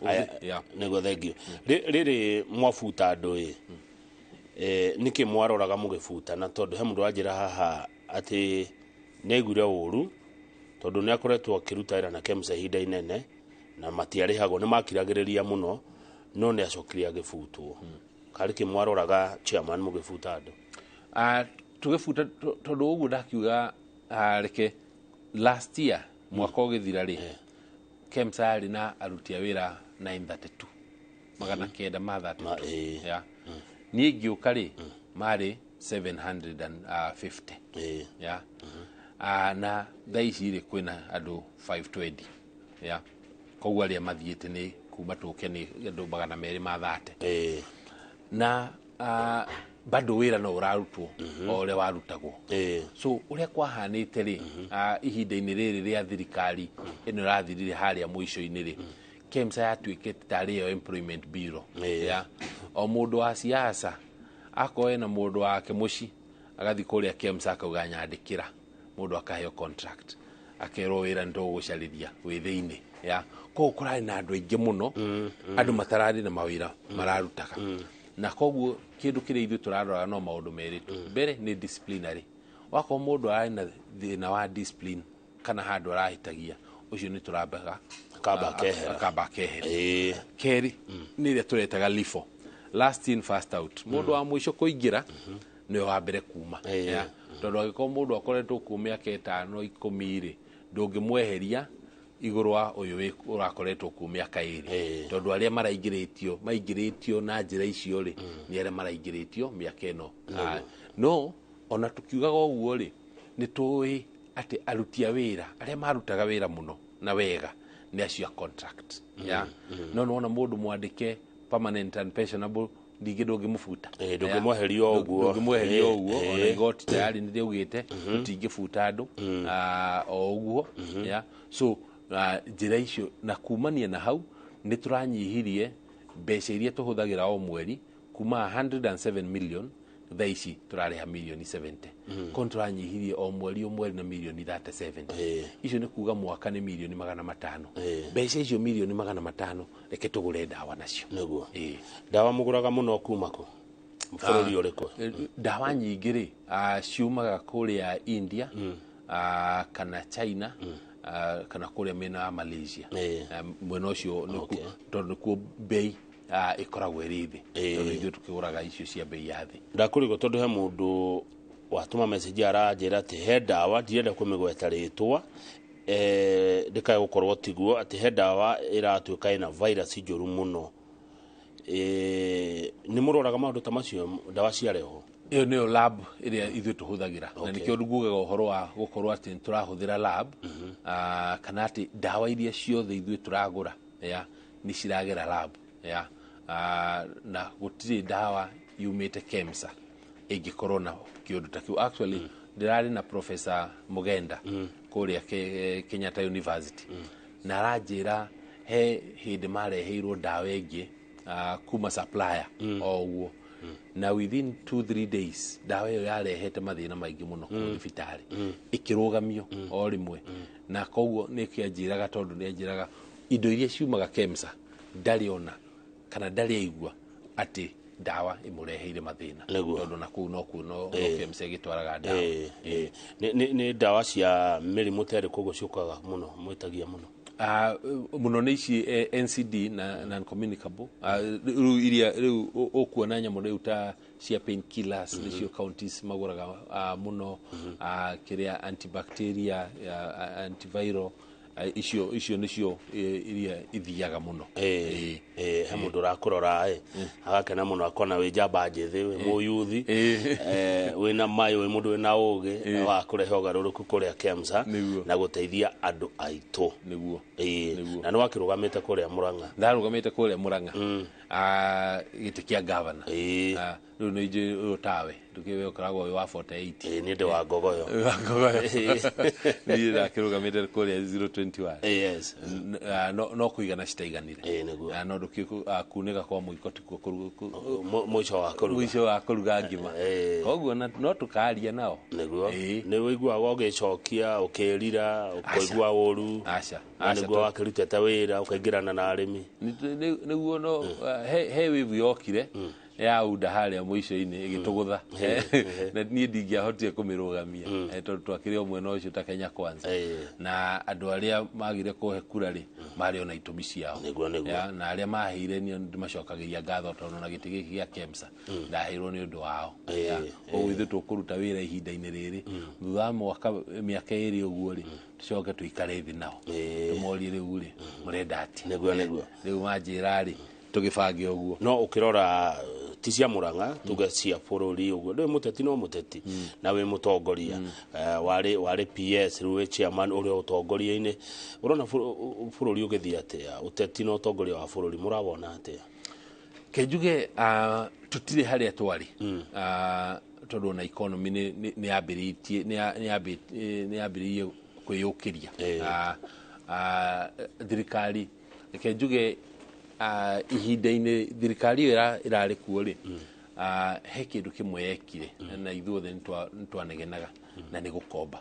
Aya. Nĩguo, thank you. Rĩrĩ mwabuta andũ ĩ, nĩkĩ mwaroraga mũgĩbuta? Na tondũ he mũndũ wanjĩra haha atĩ nĩ aiguire ũru tondũ nĩ akoretwo akĩruta wĩra na Kemsa ihinda inene na matiarĩhagwo, nĩ makiragĩrĩria mũno, no nĩ acokire agĩbutwo. Karĩ kĩ mwaroraga, chairman, mũgĩbuta andũ? Tũgĩbuta tondũ ũguo ndakiuga, reke last year mwaka ũgĩthira rĩ, Kemsa yarĩ na aruti a wĩra 932, 932. Yeah. Niĩ ngĩũka rĩ, marĩ 750. Yeah. Na thaa ici rĩ, kwĩna andũ 520. Yeah. Koguo arĩa mathiĩte nĩ kuma tũke nĩ andũ 230. Na bado wĩra no ũrarutwo o ũrĩa warutagwo. So ũrĩa kwahanĩte rĩ, ihinda-inĩ rĩrĩ rĩa thirikari ĩno ĩrathirire harĩa mũico-inĩ rĩ, Kemsa yatuĩkĩte tarĩ yo employment bureau. Yeah. O mũndũ wa siasa akorwo ena mũndũ wake mũci, agathiĩ kũrĩa Kemsa akauga nyandĩkĩra, mũndũ akaheo contract, akerwo wĩra nĩ tũgũgũcarĩria wĩ thĩinĩ ya koguo kũrarĩ na andũ aingĩ mũno, andũ matararĩ na mawĩra mararutaga. Na koguo kĩndũ kĩrĩa ithuĩ tũraroraga no maũndũ merĩ tu. Mbere nĩ disciplinary, wakorwo mũndũ ararĩ na thĩna wa discipline kana handũ arahĩtagia, ũcio nĩ tũrambaga Akamba akehera. Akamba akehera. Kerĩ nĩ ĩrĩa tũretaga LIFO, last in first out, mũndũ wa mũico kũingĩra nĩwe wa mbere kuma. Yeah. Tondũ angĩkorwo mũndũ akoretwo kuo mĩaka 5, 10 rĩ, ndũngĩmweheria igũrũ wa ũyũ ũrakoretwo kuo mĩaka 2. Tondũ arĩa maraingĩrĩtio maingĩrĩtio na njĩra icio rĩ, nĩ arĩa maraingĩrĩtio mĩaka ĩno. No ona tũkiugaga ũguo rĩ, nĩ tũĩ atĩ aruti a wĩra arĩa marutaga wĩra mũno na wega nĩ acio a contract, yeah. No nĩwona mũndũ mwandĩke permanent and pensionable, ningĩ ndũngĩmũbuta. Ndũngĩmweheria o ũguo. Ndũngĩmweheria o ũguo. Ona igoti tayari nĩ rĩaugĩte tũtingĩbuta andũ o ũguo, yeah. So njĩra icio na kumania na hau nĩ tũranyihirie mbeca iria tũhũthagĩra o mweri kuma 107 million, thaa ici tũrarĩha mirioni 70. Ko nĩ tũranyihirie o mweri o mweri na mirioni 37. Icio nĩ kuga mwaka nĩ mirioni 500. Mbeca icio mirioni 500, reke tũgũre ndawa nacio. Nĩguo. Ĩĩ. Ndawa mũgũraga mũno kuma kũ? Bũrũri ũrĩkũ? Ndawa nyingĩ rĩ, ciumaga kũrĩa India, kana China, kana kũrĩa mĩena ya Malaysia. Mwena ũcio tondũ nĩkuo bei ĩkoragwo ĩrĩ thĩ, tondũ ithuĩ tũkĩgũraga icio cia bei ya thĩ. Ndakũrigwo tondũ he mũndũ watũma message aranjĩra atĩ he ndawa, ndirenda kũmĩgweta rĩtwa, ndĩkae gũkorwo tiguo, atĩ he ndawa ĩratuĩka ĩna virus njũru mũno. Nĩ mũroraga maũndũ ta macio ndawa ciarehwo? Ĩyo nĩyo lab ĩrĩa ithuĩ tũhũthagĩra, na nĩkĩo ngugaga ũhoro wa gũkorwo atĩ nĩ tũrahũthĩra lab, kana atĩ ndawa iria ciothe ithuĩ tũragũra ya nĩ ciragera lab ya, na gũtirĩ ndawa yumĩte KEMSA ĩngĩkorwo na kĩũndũ ta kĩu. Actually ndĩrarĩ na Professor Mugenda kũrĩa Kenyatta University, na aranjĩra he hĩndĩ mareheirwo ndawa ĩngĩ kuma supplier o ũguo, na within 2-3 days ndawa ĩyo yarehete mathĩna maingĩ mũno kũu thibitarĩ, ĩkĩrũgamio o rĩmwe. Na koguo nĩ kĩanjĩraga, tondũ nĩ anjĩraga indo iria ciumaga KEMSA ndarĩ ona kana ndarĩ aigua atĩ ndawa ĩmũreheire mathĩna, tondũ na kũu no kuo no KEMSA ĩgĩtwaraga ndawa. Nĩ ndawa cia mĩrimũ ta ĩrĩkũ ũguo ciũkaga mũno, mwĩtagia mũno? Mũno nĩ ici NCD na non communicable. Rĩu iria rĩu ũkuona nyamũ rĩu ta cia pain killers nĩcio counties magũraga mũno, kĩrĩa antibacteria, antiviral, icio nĩcio iria ithiaga mũno. He mũndũ ũrakũrora agakena mũno akona wĩ njamba njĩthĩ, wĩ mũyuthi, wĩna mayũ, wĩ mũndũ wĩna ũgĩ wa kũrehe ũgarũrũku kũrĩa KEMSA na gũteithia andũ aitũ. Nĩguo. Na nĩ wakĩrũgamĩte kũrĩa Murang'a? Ndarũgamĩte kũrĩa Murang'a, gĩtĩ kĩa gavana. Rĩu nĩ njũĩ ũyũ tawe ndũkĩwe ũkoragwo wĩ wa 48. Niĩ ndĩ wa Ngogoyo. Niĩ ndakĩrũgamĩte kũrĩa 021. No kũigana citaiganire. Nĩguo. No ndũkĩ kunĩka kwa mũiko tikuo Mũico wa kũruga. Mũico wa kũruga ngima. Koguo no tũkaria nao. Nĩguo. Nĩ wĩiguaga ũgĩcokia, ũkĩrira, ũkaigua ũru? Aca. Na Aca. nĩguo wakĩrutĩte wĩra ũkaingĩrana na arĩmi. Nĩguo, no he wĩvu yokire ya unda harĩa mũico-inĩ ĩgĩtũgũtha, na niĩ ndingĩahotire kũmĩrũgamia, tondũ twakĩrĩ o mwena ũcio ta Kenya Kwanza, na andũ arĩa magire kũhe kura rĩ, marĩ ona itũmi ciao. Nĩguo, nĩguo. Ya, na arĩa maheire niĩ ndĩmacokagĩria ngatho, tondũ na gĩtĩ gĩkĩ gĩa KEMSA ndaheirwo nĩ ũndũ wao. Ya, koguo ithuĩ tũkũruta wĩra ihinda-inĩ rĩrĩ, thutha wa mwaka mĩaka 2 ũguo rĩ, tũcoke tũikare thĩ nao, tũmorie rĩu rĩ, mũrenda atĩa? Nĩguo, nĩguo. Rĩu manjĩra rĩ, tũgĩbange ũguo. No ũkĩrora ti cia Murang'a, tuge cia bũrũri ũguo, ndũĩ mũteti no mũteti na wĩ mũtongoria, warĩ PS, rĩu wĩ chairman ũrĩa ũtongoria-inĩ, ũrona bũrũri ũgĩthiĩ atĩa? Ũteti na ũtongoria wa bũrũri mũrawona atĩa? Kenjuge tũtirĩ harĩa twarĩ, tondũ ona economy nĩ yambĩrĩtie nĩ yambĩrĩirie kwĩyũkĩria. Thirikari, reke njuge, ihinda-inĩ thirikari ĩyo ĩrarĩ kuo rĩ, he kĩndũ kĩmwe yekire na ithuothe nĩ twanegenaga, na nĩ gũkomba.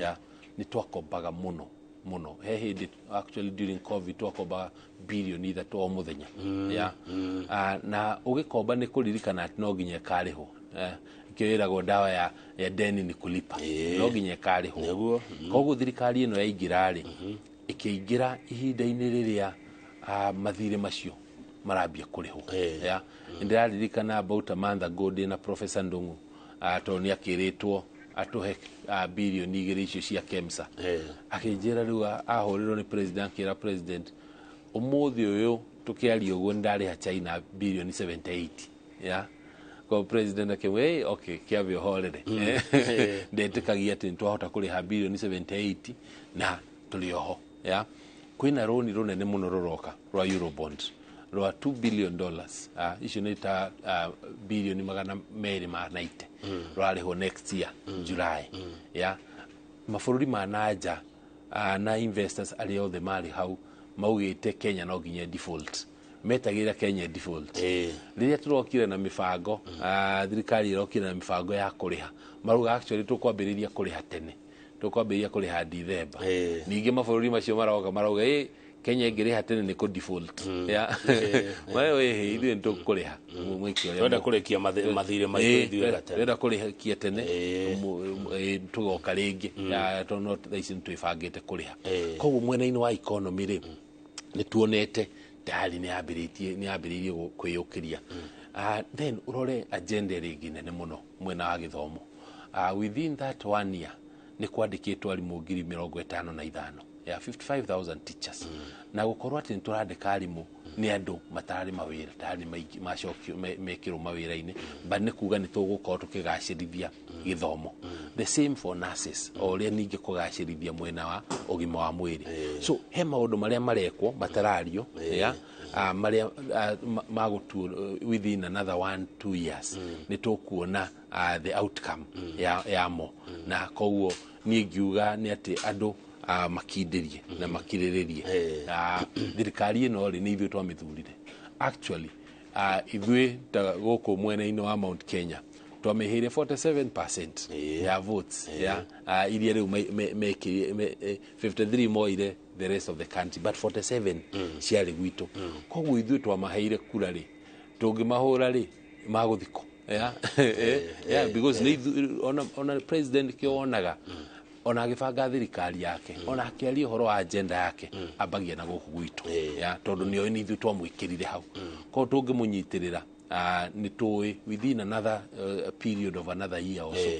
Ya, nĩ twakombaga mũno mũno. He hĩndĩ actually during COVID twakombaga bilioni 3 o mũthenya ya. Na ũgĩkomba nĩ kũririkana atĩ no nginya ĩkarĩhwo. Ĩkĩo ĩragwo ndawa ya deni ni kulipa. No nginya ĩkarĩhwo. Koguo thirikari ĩno yaingĩra rĩ, ĩkĩingĩra ihinda-inĩ rĩrĩa mathirĩ macio marambia kũrĩhwo. Ya, ndĩraririkana about a month ago ndĩ na Professor Ndung'u, tondũ nĩ akĩrĩtwo atũhe bilioni 2 icio cia KEMSA. Akĩnjĩra rĩu ahũrĩrwo nĩ president, akĩra president, ũmũthĩ ũyũ tũkĩaria ũguo nĩ ndarĩha China bilioni 78 ya ko. President akĩmwĩra, "Hey, okay, kĩambe ũhorere, ndetĩkagia atĩ nĩ twahota kũrĩha bilioni 78 na tũrĩ oho." Ya, kwĩna rũni rũnene mũno rũroka rwa Eurobond rwa $2 billion, icio nĩ ta bilioni 290, rwarĩhwo next year July. Ya, mabũrũri ma nanja na investors arĩa othe marĩ hau maugĩte Kenya no nginya default, metagĩra Kenya default. Rĩrĩa tũrokire na mĩbango, thirikari ĩrokire na mĩbango ya kũrĩha, marauga actually tũkwambĩrĩria kũrĩha tene, tũkwambĩrĩria kũrĩha Dithemba. Ningĩ mabũrũri macio maroka marauga ĩ Kenya ĩngĩrĩha tene nĩ kũ default ya wewe ithuĩ nĩ tũkũrĩha mwĩke ũrĩa Twenda kũrĩkia mathirĩ maitũ ithuĩ gatene. Twenda kũrĩkia tene, tũgoka rĩngĩ. Ya, tondũ no thaa ici nĩ twĩbangĩte kũrĩha. Koguo mwena-inĩ wa economy rĩ, nĩ tuonete tayari nĩ yambĩrĩirie kwĩyũkĩria. Then ũrore agenda ĩrĩa ĩngĩ nene mũno mwena wa gĩthomo. Within that one year nĩ kwandĩkĩtwo arimũ 55,000, ya 55,000 teachers. Na gũkorwo atĩ nĩ tũrandĩka arimũ nĩ andũ matararĩ mawĩra, tarĩ maingĩ macokio mekĩrwo mawĩra-inĩ, but nĩ kuga nĩ tũgũkorwo tũkĩgacĩrithia gĩthomo. The same for nurses, o ũrĩa ningĩ kũgacĩrithia mwena wa ũgima wa mwĩrĩ. So he maũndũ marĩa marekwo matarario, ya marĩa magũtuo within another 1-2 years nĩ tũkuona the outcome ya mo. Na koguo niĩ ngiuga nĩ atĩ andũ makindĩrie na makirĩrĩrie. Thirikari ĩno rĩ, nĩ ithuĩ twamĩthurire actually. Ithuĩ ta gũkũ mwena-inĩ wa Mount Kenya twamĩheire 47% ya votes, ya iria rĩu mekĩrie 53 moire the rest of the country, but 47 ciarĩ gwitũ. Koguo ithuĩ twamaheire kura rĩ, tũngĩmahũra rĩ, magũthikwo. Yeah, because nĩ ona president kĩo wonaga ona agĩbanga thirikari yake, ona akĩaria ũhoro wa agenda yake, ambagia na gũkũ gwitũ, ya tondũ nĩoĩ nĩ ithuĩ twamwĩkĩrire hau. Koguo tũngĩmũnyitĩrĩra, nĩ tũĩ within another period of another year or so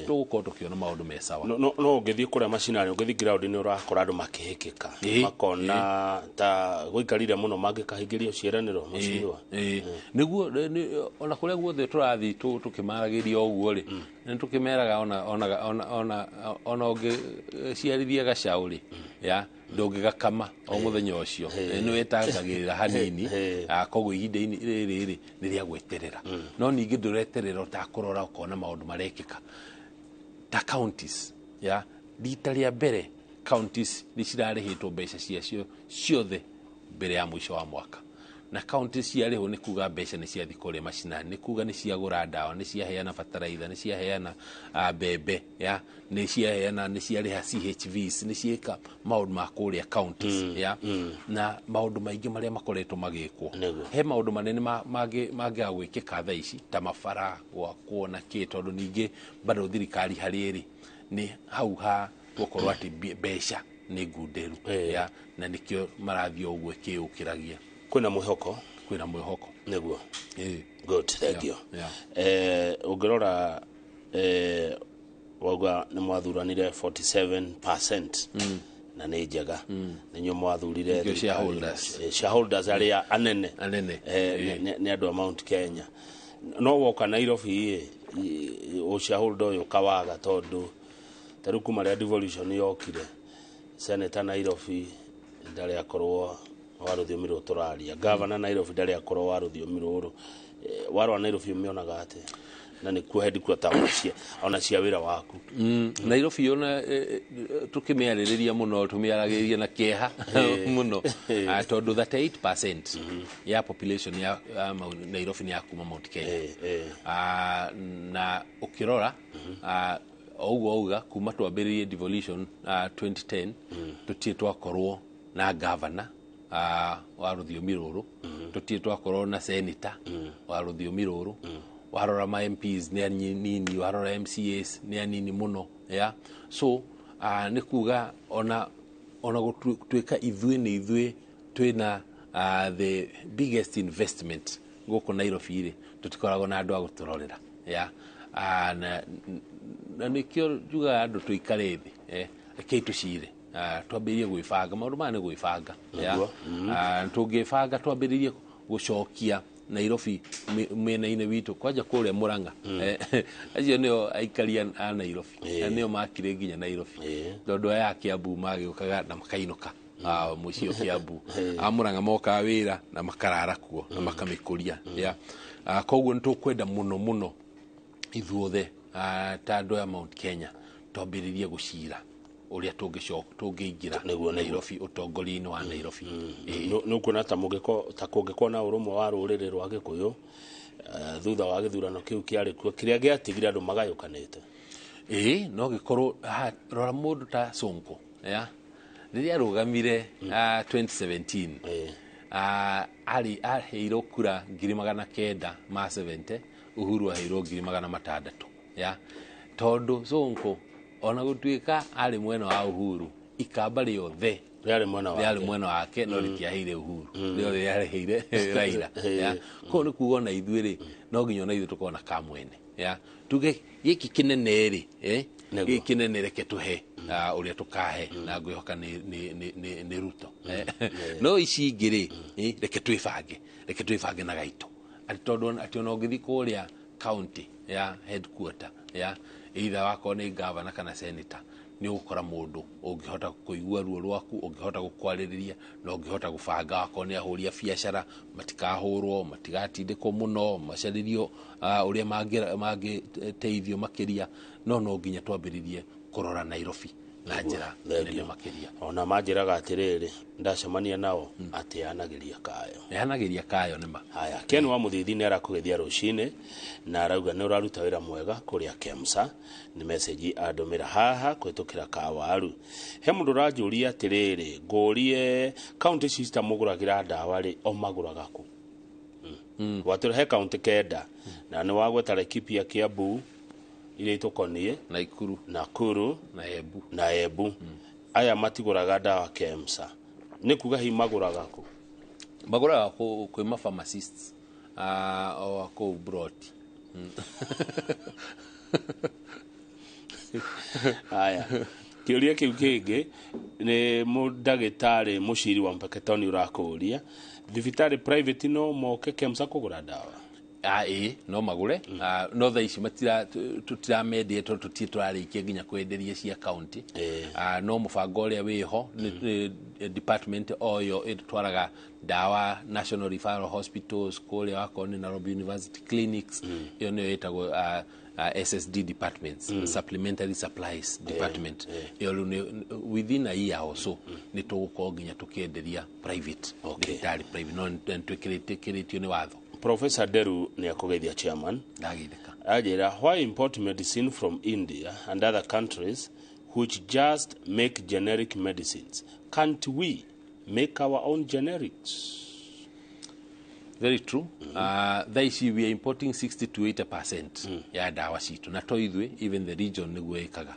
tũgũkorwo tũkĩona maũndũ me sawa. No ũngĩthiĩ kũrĩa macinani, ũngĩthiĩ ground, nĩ ũrakora andũ makĩhĩkĩka, makona ta gũikarire mũno mangĩkahingĩrio ciĩranĩro, mheshimiwa. Ĩĩ, nĩguo ona kũrĩa guothe tũrathiĩ tũkĩmaragĩria ũguo rĩ, nĩ tũkĩmeraga ona ũngĩciarithia gacaũ rĩ, ya ndũngĩgakama o mũthenya ũcio, nĩ wetangagĩrĩra hanini. Koguo ihinda-inĩ rĩrĩ rĩ, nĩ rĩa gweterera, no ningĩ ndũreterera ũtakũrora ũkona maũndũ marekĩka ta counties. Ya rita rĩa mbere counties nĩ cirarĩhĩtwo mbeca ciacio ciothe mbere ya mũico wa mwaka. Na counties ciarĩhwo nĩ kuga mbeca nĩ ciathiĩ kũrĩa macinani, nĩ kuga nĩ ciagũra ndawa, nĩ ciaheana bataraitha, nĩ ciaheana mbembe, ya nĩ ciaheana, nĩ ciarĩha CHVs, nĩ ciĩka maũndũ ma kũrĩa counties, ya na maũndũ maingĩ marĩa makoretwo magĩkwo. He maũndũ manene mangĩaga gwĩkĩka thaa ici ta mabara gwakwo na kĩ, tondũ ningĩ bado thirikari harĩ ĩrĩ nĩ hau ha gũkorwo atĩ mbeca nĩ ngunderu, ya na nĩkĩo marathiĩ o ũguo ĩkĩyũkĩragia. Kwĩna mwĩhoko. Kwĩna mwĩhoko. Nĩguo. Good, thank you. Ũngĩrora, wauga nĩ mwathuranire 47% na nĩ njega, nĩ inyuĩ mwathurire Nĩkĩo thirikari. Shareholders. Shareholders arĩa anene. Anene. Nĩ andũ a Mount Kenya. No woka Nairobi ĩ, ũshareholder ũyũ ũkawaga, tondũ ta rĩu kuma rĩa devolution yokire, senator Nairobi ndarĩ akorwo wa rũthiomi rũrũ tũraria, governor Nairobi ndarĩ akorwo wa rũthiomi rũrũ. Warora Nairobi ũmĩonaga atĩa, na nĩkuo headquarter ona cia wĩra waku? Nairobi ona tukĩmĩarĩrĩria mũno, tũmĩaragĩrĩria na kĩeha mũno. Tondũ 38% ya population ya Nairobi nĩ ya kuma Mount Kenya. Na ũkĩrora, o ũguo auga kuma twambĩrĩrie devolution 2010, tũtirĩ twakorwo na governor wa rũthiomi rũrũ, tũtirĩ twakorwo na senator wa rũthiomi rũrũ. Warora ma MPs nĩ anini, warora MCAs nĩ anini mũno. Yeah? So nĩ kuga ona gũtuĩka ithuĩ nĩ ithuĩ twĩna the biggest investment gũkũ Nairobi rĩ, tũtikoragwo na andũ a gũtũrorera. Yeah? Na nĩkĩo njugaga andũ tũikare thĩ, rekei tũcire, twambĩrĩrie gwĩbanga. Maũndũ maya nĩ gwĩbanga, yeah? Tũngĩbanga twambĩrĩrie gũcokia Nairobi mĩena-inĩ witũ, kwanja kũrĩa Mũrang'a. Acio nĩo aikari a Nairobi. Nĩo makire nginya Nairobi, tondũ aya a Kiambu magĩũkaga na makainũka mũciĩ o Kiambu, a Mũrang'a mokaga wĩra na makarara kuo na makamĩkũria, yeah. Koguo nĩ tũkwenda mũno mũno ithuothe, ta andũ a Mount Kenya, twambĩrĩrie gũcira ũrĩa tũngĩingĩra Nĩguo. Nairobi, ũtongoria-inĩ wa Nairobi. Nĩ ũkuona ta mũngĩko ta kũngĩkorwo na ũrũmwe wa rũrĩrĩ rwa Gĩkũyũ, thutha wa gĩthurano kĩu kĩarĩ kuo kĩrĩa gĩatigire andũ magayũkanĩte? Ĩĩ, no gĩkorwo rora mũndũ ta Sonko, ya Rĩrĩa arũgamire 2017, arĩ aheirwo kura 970,000, Uhuru aheirwo 600,000 ya tondũ Sonko ona gũtuĩka arĩ mwena wa Uhuru, ikamba rĩothe rĩarĩ mwena wake. Rĩarĩ mwena wake, no rĩtiaheire Uhuru, rĩothe rĩaheire Raila ya. Koguo nĩ kuga ona ithuĩ rĩ, no nginya ona ithuĩ tũkorwo na kamwene ya tuge gĩkĩ kĩnene rĩ, gĩkĩ kĩnene reke tũhe ũrĩa tũkahe, na ngwĩhoka nĩ Ruto. No ici ingĩ rĩ, reke twĩbange na gaitũ, atĩ tondũ atĩ ona ũngĩthiĩ kũrĩa county ya headquarter ya either wakorwo nĩ governor kana senator, nĩ ũgũkora mũndũ ũngĩhota kũigua ruo rwaku, ũngĩhota gũkwarĩrĩria na ũngĩhota gũbanga wakorwo nĩ ahũri a biacara matikahũrwo, matigatindĩkwo mũno, macarĩrio ũrĩa mangĩteithio makĩria. No nginya twambĩrĩrie kũrora Nairobi na njĩra nene makĩria. Ona manjĩraga atĩrĩrĩ, ndacemania nao atĩ anagĩria kayo. Ĩhanagĩria kayo nĩma. Haya, Ken wa Mũthithi nĩ arakũgeithia rũcinĩ na arauga nĩ ũraruta wĩra mwega kũrĩa KEMSA. Nĩ message andũmĩra haha kũhĩtũkĩra kawaru. He mũndũ ũranjũria atĩrĩrĩ, ngũrie county system mũgũragĩra ndawa rĩ, o magũraga kũ? Gwatũra he county 9 na nĩ wagweta Laikipia, Kiambu iria itũkoniĩ, Naikuru, Nakuru na Embu. Na Embu. Aya matigũraga ndawa KEMSA, nĩ kuga hihi magũraga kũ? Magũraga kwĩ ma pharmacists o kũu Broti. Haya, kĩũria kĩu kĩngĩ nĩ mũndagĩtarĩ Mũciri wa Mpeketoni ũrakũũria, thibitarĩ private no moke KEMSA kũgũra ndawa? Ĩĩ, no magũre. No thaa ici tũtiramendia tondũ tũtirĩ tũrarĩkia nginya kwenderia cia county. No mũbango ũrĩa wĩho nĩ department o yo ĩtwaraga ndawa National Referral Hospitals kũrĩa, wakorwo nĩ Nairobi University Clinics, ĩyo nĩyo ĩtagwo SSD departments, supplementary supplies department. Ĩyo rĩu within a year or so nĩ tũgũkorwo nginya tũkĩenderia private thibitarĩ private, no nĩ twĩkĩrĩtio nĩ watho. Professor Deru nĩ akũgeithia, chairman. Ndagithĩka. Anjĩra, why import medicine from India and other countries which just make generic medicines? Can't we make our own generics? Very true. Thaa ici we are importing 60 to 80% ya ndawa citũ, na to ithuĩ, even the region nĩguo ĩkaga.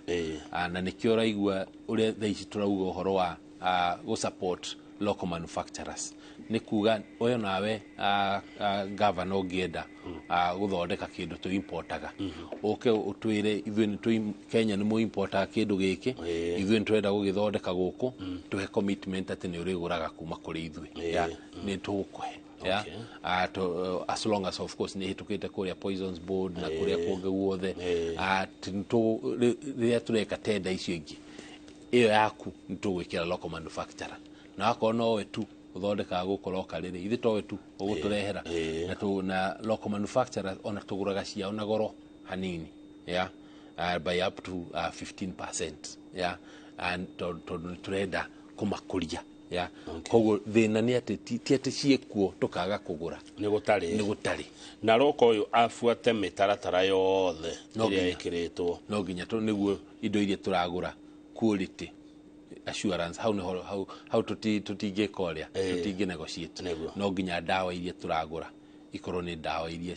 Na nĩkĩo ũraigua ũrĩa thaa ici tũrauga ũhoro wa gũ support local manufacturers, nĩ kuga ũyũ nawe governor ũngĩenda gũthondeka kĩndũ tũ importaga, ũke ũtwĩre ithuĩ nĩ tũ Kenya nĩ mũ importaga kĩndũ gĩkĩ, ithuĩ nĩ tũrenda gũgĩthondeka gũkũ, tũhe commitment atĩ nĩ ũrĩgũraga kuma kũrĩ ithuĩ. Ya, nĩ tũgũkũhe ya. As long as of course nĩ ĩhĩtũkĩte kũrĩa Poisons Board na kũrĩa kũngĩ guothe. Rĩrĩa tũreka tenda icio ingĩ, ĩyo yaku nĩ tũgwĩkĩra local manufacturer, na wakorwo nowe tu ũthondekaga gũkũ local rĩ, ithuĩ towe tu ũgũtũrehera. Na local manufacturer ona tũgũraga ciao na goro hanini ya by up to 15% ya, and tondũ nĩ tũrenda kũmakũria ya. Koguo thĩna nĩ atĩ ti atĩ ciĩkuo tũkaga kũgũra. Nĩ gũtarĩ. Nĩ gũtarĩ. Na roko ũyũ abuate mĩtaratara yothe No ĩrĩa nginya. ĩkĩrĩtwo. No nginya nĩguo indo iria tũragũra quality assurance, hau nĩho hau tũtingĩka ũrĩa tũtingĩ negotiate. No nginya ndawa iria tũragũra ikorwo nĩ ndawa iria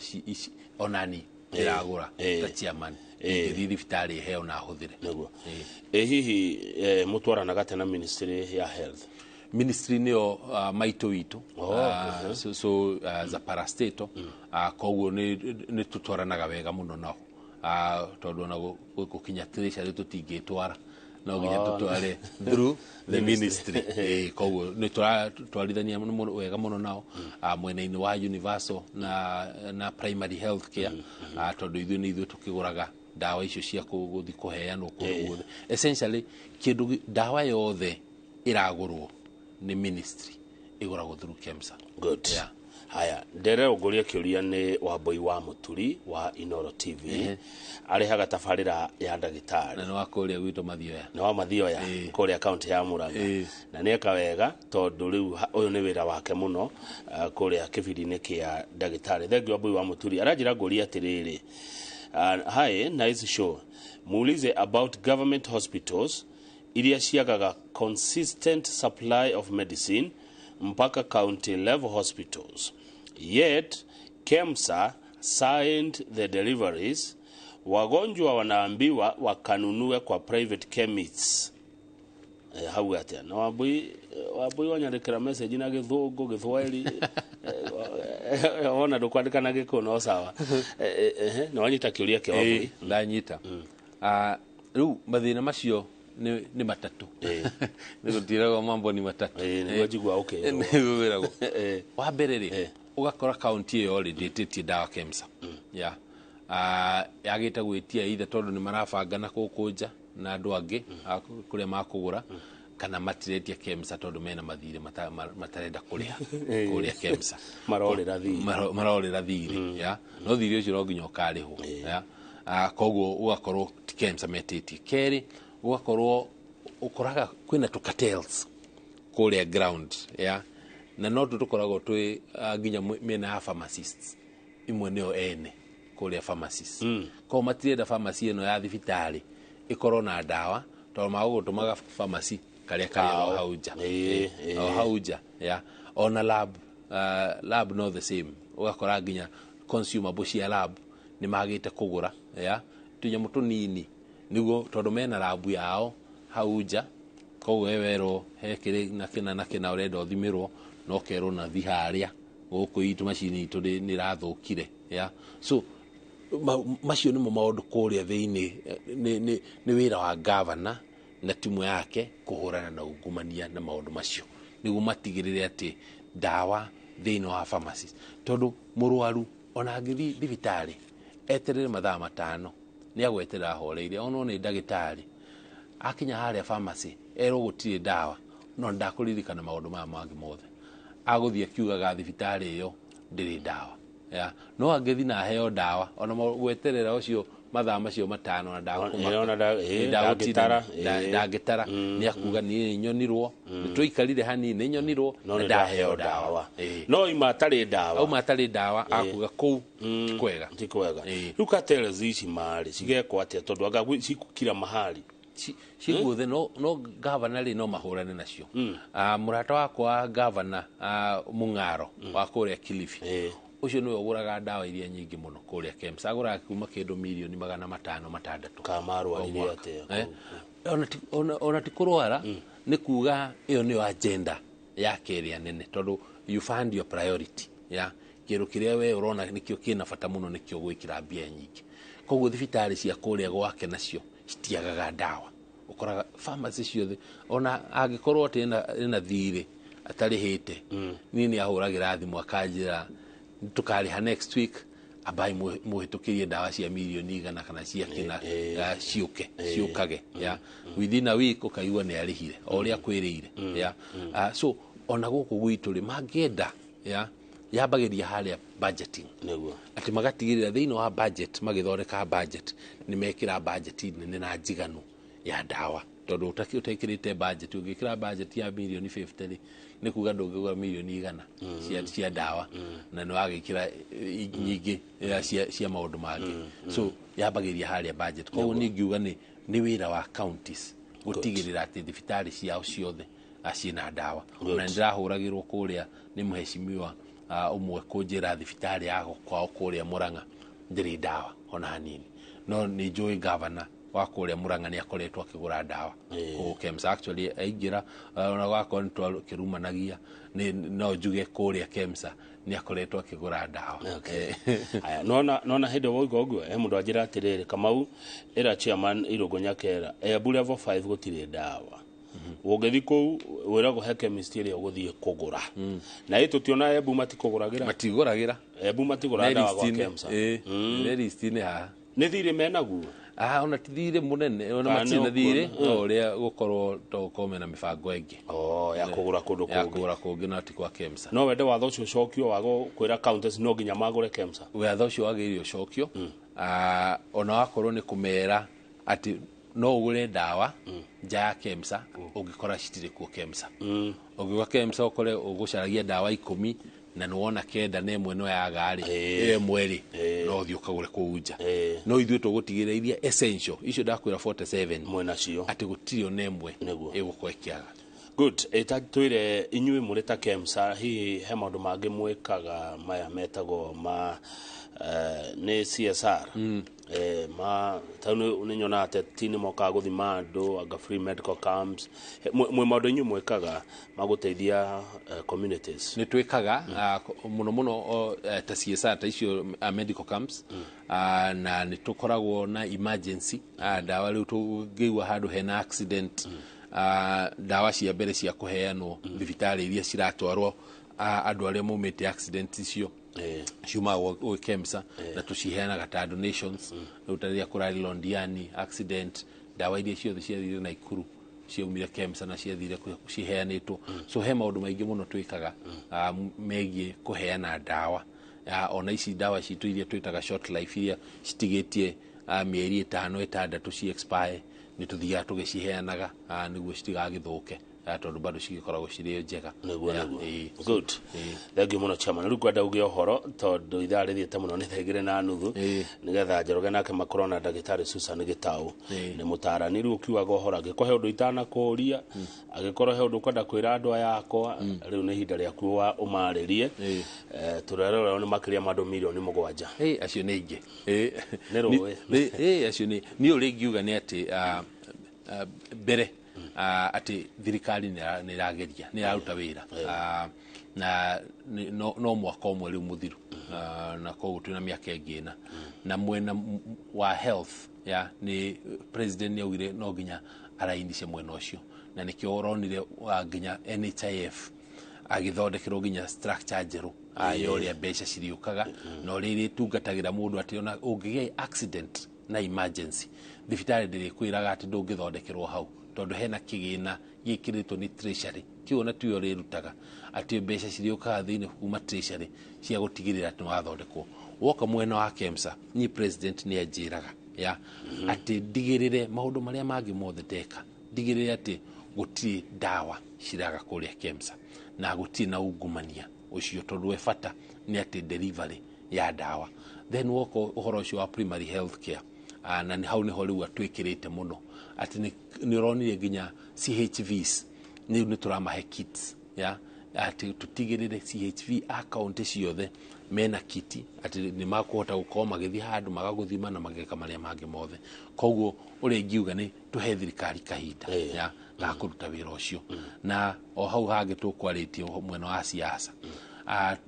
onani ndĩragũra ta chairman, ingĩthiĩ thibitarĩ heo na hũthĩre. Nĩguo. Ĩ hihi mũtwaranaga atĩa na ministry ya health? Ministry nĩyo maitũ witũ. Oh, So za parastatal, koguo nĩ tũtwaranaga wega mũno nao, tondũ ona gũkinya treasury tũtingĩtwara, no nginya tũtware through the ministry. Koguo nĩ tũratwarithania wega mũno nao mwena-inĩ wa universal na primary health care, tondũ ithuĩ nĩ ithuĩ tũkĩgũraga ndawa icio cia gũthiĩ kũheanwo kũndũ guothe. Essentially kĩndũ ndawa yothe ĩragũrwo nĩ ministry ĩgũragwo through KEMSA. Good. Yeah. Haya, ndere ũngũria kĩũria nĩ Wambui wa Mũturi wa Inoro TV, arehaga tabarĩra ya ndagĩtarĩ. Na nĩ wa kũrĩa gwitũ Mathioya. Nĩ wa Mathioya kũrĩa kaunti ya Murang'a. Na nĩ eka wega tondũ rĩu ũyũ nĩ wĩra wake mũno kũrĩa kĩbindi-inĩ kĩa ndagĩtarĩ. Thengiũ Wambui wa Mũturi. Aranjĩra ngũria atĩrĩrĩ, hi, nice show, muulize about government hospitals. iria ciagaga consistent supply of medicine mpaka county level hospitals, yet KEMSA signed the deliveries. Wagonjwa wanaambiwa wakanunue kwa private chemists. Hau atia na wambui wanyandĩkĩra message na gĩthũngũ, gĩthwaĩri, wona ndũkwandĩka na gĩkũyũ, no sawa. Na wanyita kĩũria kĩa Wambui? Ndanyita. Rĩu mathĩna macio nĩ matatũ, nĩ gũtiragwo mambo ni matatu. Nĩguo njigua ũkĩrwo. Nĩguo wĩragwo. Wa mbere rĩ, ũgakora kaunti ĩyo rĩ ndĩtĩtie ndawa KEMSA ya yagĩte gwĩtia, either tondũ nĩ marabanga na gũkũ nja na andũ angĩ kũrĩa makũgũra, kana matiretia KEMSA tondũ mena mathirĩ matarenda kũrĩha kũrĩa KEMSA. Marorĩra thirĩ. Marorĩra thirĩ ya, no thirĩ ũcio no nginya ũkarĩhwo ya. Koguo ũgakorwo ti KEMSA metĩtie. Kerĩ, ũgakorwo ũkoraga kwĩna tũ cartels kũrĩa ground ya, na no tũkoragwo twĩ nginya mĩena ya pharmacists, imwe nĩo ene kũrĩa pharmacies. Koguo matirenda pharmacy ĩno ya thibitarĩ ĩkorwo na ndawa, tondũ magũgũtũmaga pharmacy karĩa karĩ o hau nja. O hau nja ya. Ona lab, lab no the same, ũgakora nginya consumable cia lab nĩ magĩte kũgũra ya, tũnyamũ tũnini, nĩguo tondũ mena lab yao hau nja. Koguo we werwo he kĩrĩ na kĩna na kĩna ũrenda ũthimĩrwo, no kerwo na thi harĩa gũkũ itũ macini itũ nĩ ĩrathũkire ya. So macio nĩmo maũndũ kũrĩa thĩinĩ. Nĩ wĩra wa gavana na timu yake kũhũrana na ungumania na maũndũ macio, nĩguo matigĩrĩre atĩ ndawa thĩinĩ wa pharmacies, tondũ mũrwaru ona angĩthiĩ thibitarĩ eterere mathaa 5, nĩ agweterera ahoreire, onwo nĩ ndagĩtarĩ, akinya harĩa pharmacy erwo gũtirĩ ndawa, no ndakũririkana maũndũ maya mangĩ mothe, agũthiĩ akiugaga thibitarĩ ĩyo ndĩrĩ ndawa ya. No angĩthiĩ na aheo ndawa, ona gweterera ũcio mathaa macio 5 na ndangĩtara. Ndangĩtara, nĩ akuga niĩ nyonirwo, nĩ tũikarire hanini, nĩ nyonirwo no na nĩ ndaheo ndaheo ndawa. Ndawa no ima atarĩ ndawa. Auma atarĩ ndawa, akuga kũu ti kwega. Ti kwega. Rĩu cartels ici marĩ cigekwo atĩa, tondũ anga cikũkira mahali? Ciguothe, no gavana rĩ, no mahũrane nacio. Mũrata wakwa gavana Mũng'aro wa kũrĩa Kilifi, ũcio nĩwe ũgũraga ndawa iria nyingĩ mũno kũrĩa KEMSA, agũraga kuma kĩndũ mirioni 560 Kamarwarire o mwaka. Atĩa? Ona ti kũrwara, nĩ kuga ĩyo nĩyo agenda yake ĩrĩa nene, tondũ you find your priority ya kĩndũ kĩrĩa we ũrona nĩkĩo kĩna bata mũno, nĩkĩo gwĩkĩra mbia nyingĩ. Koguo thibitarĩ cia kũrĩa gwake nacio citiagaga ndawa, ũkoraga pharmacy ciothe, ona angĩkorwo atĩ ena thirĩ atarĩhĩte, niĩ nĩ ahũragĩra thimũ akanjĩra tũkarĩha next week, ambai mũhĩtũkĩrie ndawa cia mirioni 100 kana cia kĩna, ciũke ciũkage ya. Within a week ũkaigua nĩ arĩhire o ũrĩa kwĩrĩire ya. So ona gũkũ gwitũ rĩ, mangĩenda ya, yambagĩria harĩa budgeting, atĩ magatigĩrĩra thĩinĩ wa budget, magĩthondeka budget, nĩ mekĩra budget nene na njiganu ya ndawa, tondũ ũtekĩrĩte budget, ũngĩkĩra budget ya mirioni 50 rĩ, nĩ kuga ndũngĩgũra mirioni 100 cia ndawa, na nĩ wagĩkĩra nyingĩ cia maũndũ mangĩ. So yambagĩria harĩa budget. Koguo niĩ ngiuga nĩ wĩra wa counties gũtigĩrĩra atĩ thibitarĩ ciao ciothe ciĩna ndawa. Ona nĩndĩrahũragĩrwo kũrĩa nĩ mheshimiwa ũmwe kũnjĩra thibitarĩ ya kwao kũrĩa Murang'a ndĩrĩ ndawa ona hanini, no nĩ njũĩ gavana wa kũrĩa Murang'a nĩ akoretwo akĩgũra ndawa kũu KEMSA. Actually aingĩra, ona wakorwo nĩ twakĩrumanagia, no njuge kũrĩa KEMSA nĩ akoretwo akĩgũra ndawa. Aya, nona hĩndĩ woiga ũguo, he mũndũ anjĩra atĩrĩrĩ, Kamau, ĩra chairman Irũngũ Nyakera Embu level 5 gũtirĩ ndawa, ũngĩthi kũu wĩragwo he chemist ĩrĩa ũgũthiĩ kũgũra, na ĩ tũtiona Embu matikũgũragĩra. Matigũragĩra. Embu matigũraga ndawa gwa KEMSA. Nĩ list-inĩ haha. Nĩ thirĩ menaguo? Ona ti thirĩ mũnene, ona Kana matirĩ na nĩ thirĩ, ũkuona? No ũrĩa gũkorwo to gũkorwo mena mĩbango ĩngĩ Oh, ya kũgũra kũndũ ya kũngĩ. Kũgũra kũngĩ, no ti kwa KEMSA. No wende watho ũcio ũcokio wa kwĩra counties no nginya magũre KEMSA? Watho ũcio wagĩrĩire ũcokio. Ona wakorwo nĩ kũmera atĩ no ũgũre ndawa nja ya KEMSA ũngĩkora citirĩ kuo KEMSA. Ũngĩũka KEMSA ũkore ũgũcaragia ndawa 10. Na nĩ wona 9 na 1 no yaga rĩ, Ĩĩ. ĩyo 1 rĩ, Ĩĩ. no ũthiĩ ũkagũre kũu nja. Ĩĩ. No ithuĩ tũgũtigĩrĩra iria essential icio ndakwĩra 47 Mwĩnacio. atĩ gũtirĩ ona 1 Nĩguo. ĩgũkorwo ĩkĩaga. Good. Ĩta twĩre inyuĩ mũrĩ ta KEMSA, hihi he maũndũ mangĩ mwĩkaga maya metagwo ma nĩ CSR? Ma tau nĩ nyonaga ateti nĩ mokaga gũthima andũ, anga free medical camps. Mwĩ maũndũ inyuĩ mwĩkaga ma gũteithia communities? Nĩ twĩkaga mũno mũno ta CSR ta icio, medical camps, na nĩ tũkoragwo na emergency ndawa. Rĩu tũngĩigua handũ hena accident, ndawa cia mbere cia kũheanwo thibitarĩ iria ciratwarwo andũ arĩa maumĩte accident icio ciumaga gwĩ KEMSA, na tũciheanaga ta donations. Rĩu ta rĩrĩa kũrarĩ Londiani accident, ndawa iria ciothe ciathire Naikuru ciaumire KEMSA na ciathire ciheanĩtwo. So he maũndũ maingĩ mũno twĩkaga megiĩ kũheana ndawa. Ona ici ndawa citũ iria twĩtaga short life, iria citigĩtie mĩeri 5 6 ci expire, nĩ tũthiaga tũgĩciheanaga nĩguo citigagĩthũke, tondũ bado cigĩkoragwo cirĩ njega. Nĩguo. Yeah, Nĩguo. ĩĩ. Good, thank you mũno, chairman. Rĩu ngwenda uge ũhoro tondũ ithaa rĩthiĩte mũno, nĩ 2:30. Nĩgetha Njoroge nake makorwo na ndagĩtarĩ Susan Gĩtaũ. Nĩ mũtarani. Rĩu ũkiugaga ũhoro, angĩkorwo he ũndũ itanakũria, angĩkorwo he ũndũ ũkwenda kwĩra andũ aya akwa, rĩu nĩ ihinda rĩaku wa ũmarĩrie. Tũrerorerwo nĩ makĩria ma andũ mirioni 7. Ĩ, acio nĩ aingĩ. Ĩ, Nĩ rũĩ. Ĩ, acio nĩ niĩ ũrĩa ingiuga nĩ atĩ mbere atĩ thirikari nĩ ĩrageria, nĩ ĩraruta wĩra. Na no mwaka ũmwe rĩu mũthiru. Na koguo twĩna mĩaka ĩngĩ 4 na mwena wa health ya nĩ president nĩ augire no nginya arainice mwena ũcio, na nĩkĩo ũronire nginya NHIF agĩthondekerwo nginya structure njerũ ya ũrĩa mbeca cirĩũkaga na ũrĩa irĩtungatagĩra mũndũ, atĩ ona ũngĩgĩa accident na emergency, thibitarĩ ndĩrĩkwĩraga atĩ ndũngĩthondekerwo hau, tondũ hena kĩgĩna gĩkĩrĩtwo nĩ treasury kĩu ona tiwe ũrĩrutaga, atĩ mbeca cirĩũkaga thĩinĩ kuma treasury cia gũtigĩrĩra atĩ nĩwathondekwo. Woka mwena wa KEMSA, niĩ president nĩ anjĩraga ya atĩ ndigĩrĩre maũndũ marĩa mangĩ mothe ndeka, ndigĩrĩre atĩ gũtirĩ ndawa ciraga kũrĩa KEMSA na gũtirĩ na ungumania ũcio, tondũ we bata nĩ atĩ delivery ya ndawa. Then woka ũhoro ũcio wa primary health care, na nĩ hau nĩho rĩu atwĩkĩrĩte mũno, atĩ nĩ ũronire nginya CHVs rĩu nĩ tũramahe kits ya atĩ tũtigĩrĩre CHV a kaunti ciothe mena kiti, atĩ nĩ makũhota gũkorwo magĩthiĩ handũ magagũthima na mageka marĩa mangĩ mothe. Koguo ũrĩa ingiuga nĩ tũhe thirikari kahinda ya ga kũruta wĩra ũcio. Na o hau hangĩ tũkwarĩtie mwena wa siasa,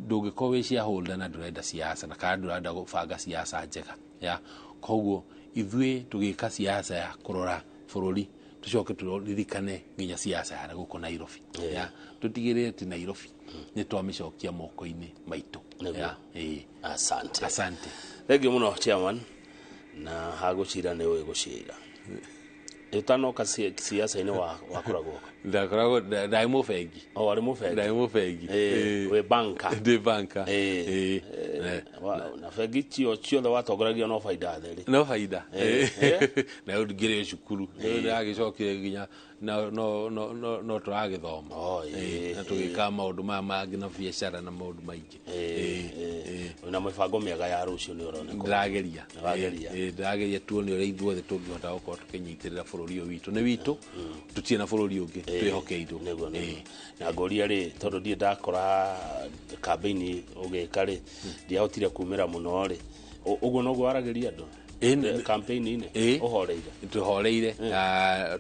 ndũngĩkorwo wĩ shareholder na ndũrenda siasa na kana ndũrenda gũbanga siasa njega ya. Koguo ithuĩ tũgĩka siasa ya kũrora bũrũri, tũcoke tũririkane nginya siasa ya gũkũ Nairobi, ya tũtigĩrĩre atĩ Nairobi nĩ twamĩcokia moko-inĩ maitũ. Nĩguo. Ya, ĩĩ. Asante. Asante. Thank you mũno, chairman. Na hagũcira nĩ ũĩ gũcira ũtanoka siasa-inĩ wakoragwo? Ndakoragwo ndarĩ mũbengi. O warĩ mũbengi? Ndarĩ mũbengi. Ĩĩ, wĩ banka? Ndĩ banka. Ĩĩ. Ĩĩ. Na bengi cio ciothe watongoragia no baida theri? No baida. Ĩĩ. Na rĩu ngĩrĩ o cukuru, rĩu ndĩragĩcokire nginya no no no no no tũragĩthoma. Oh, ĩĩ, na tũgĩkaga maũndũ maya mangĩ na biacara na maũndũ maingĩ. Ĩĩ. Wĩna mĩbango mĩega ya rũciũ nĩ ũroneka. Ndĩrageria. Nĩwageria. Ĩĩ, ndĩrageria tuone ũrĩa ithuothe tũngĩhota gũkorwo tũkĩnyitĩrĩra bũrũri ũyũ witũ. Nĩ witũ, tũtirĩ na bũrũri ũngĩ twĩhokeirwo. Nĩguo. Na ngũria rĩ, tondũ ndirĩ ndakora kambĩini ũgĩka rĩ, ndiahotire kumĩra mũno rĩ, ũguo noguo waragĩria andũ campaign-inĩ? Ĩĩ. Ũhoreire? Tũhoreire,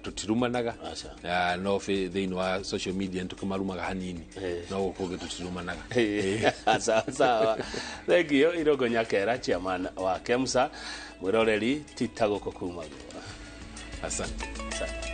tũtirumanaga. Aca. No thĩinĩ wa social media nĩ tũkĩmarumaga hanini, no gũkũ ũngĩ tũtirumanaga. Sawa sawa, thank you. Irongo Nyakera, chairman wa KEMSA. Mwĩroreri, tita gũkũ kumagwo. Asante. Asante.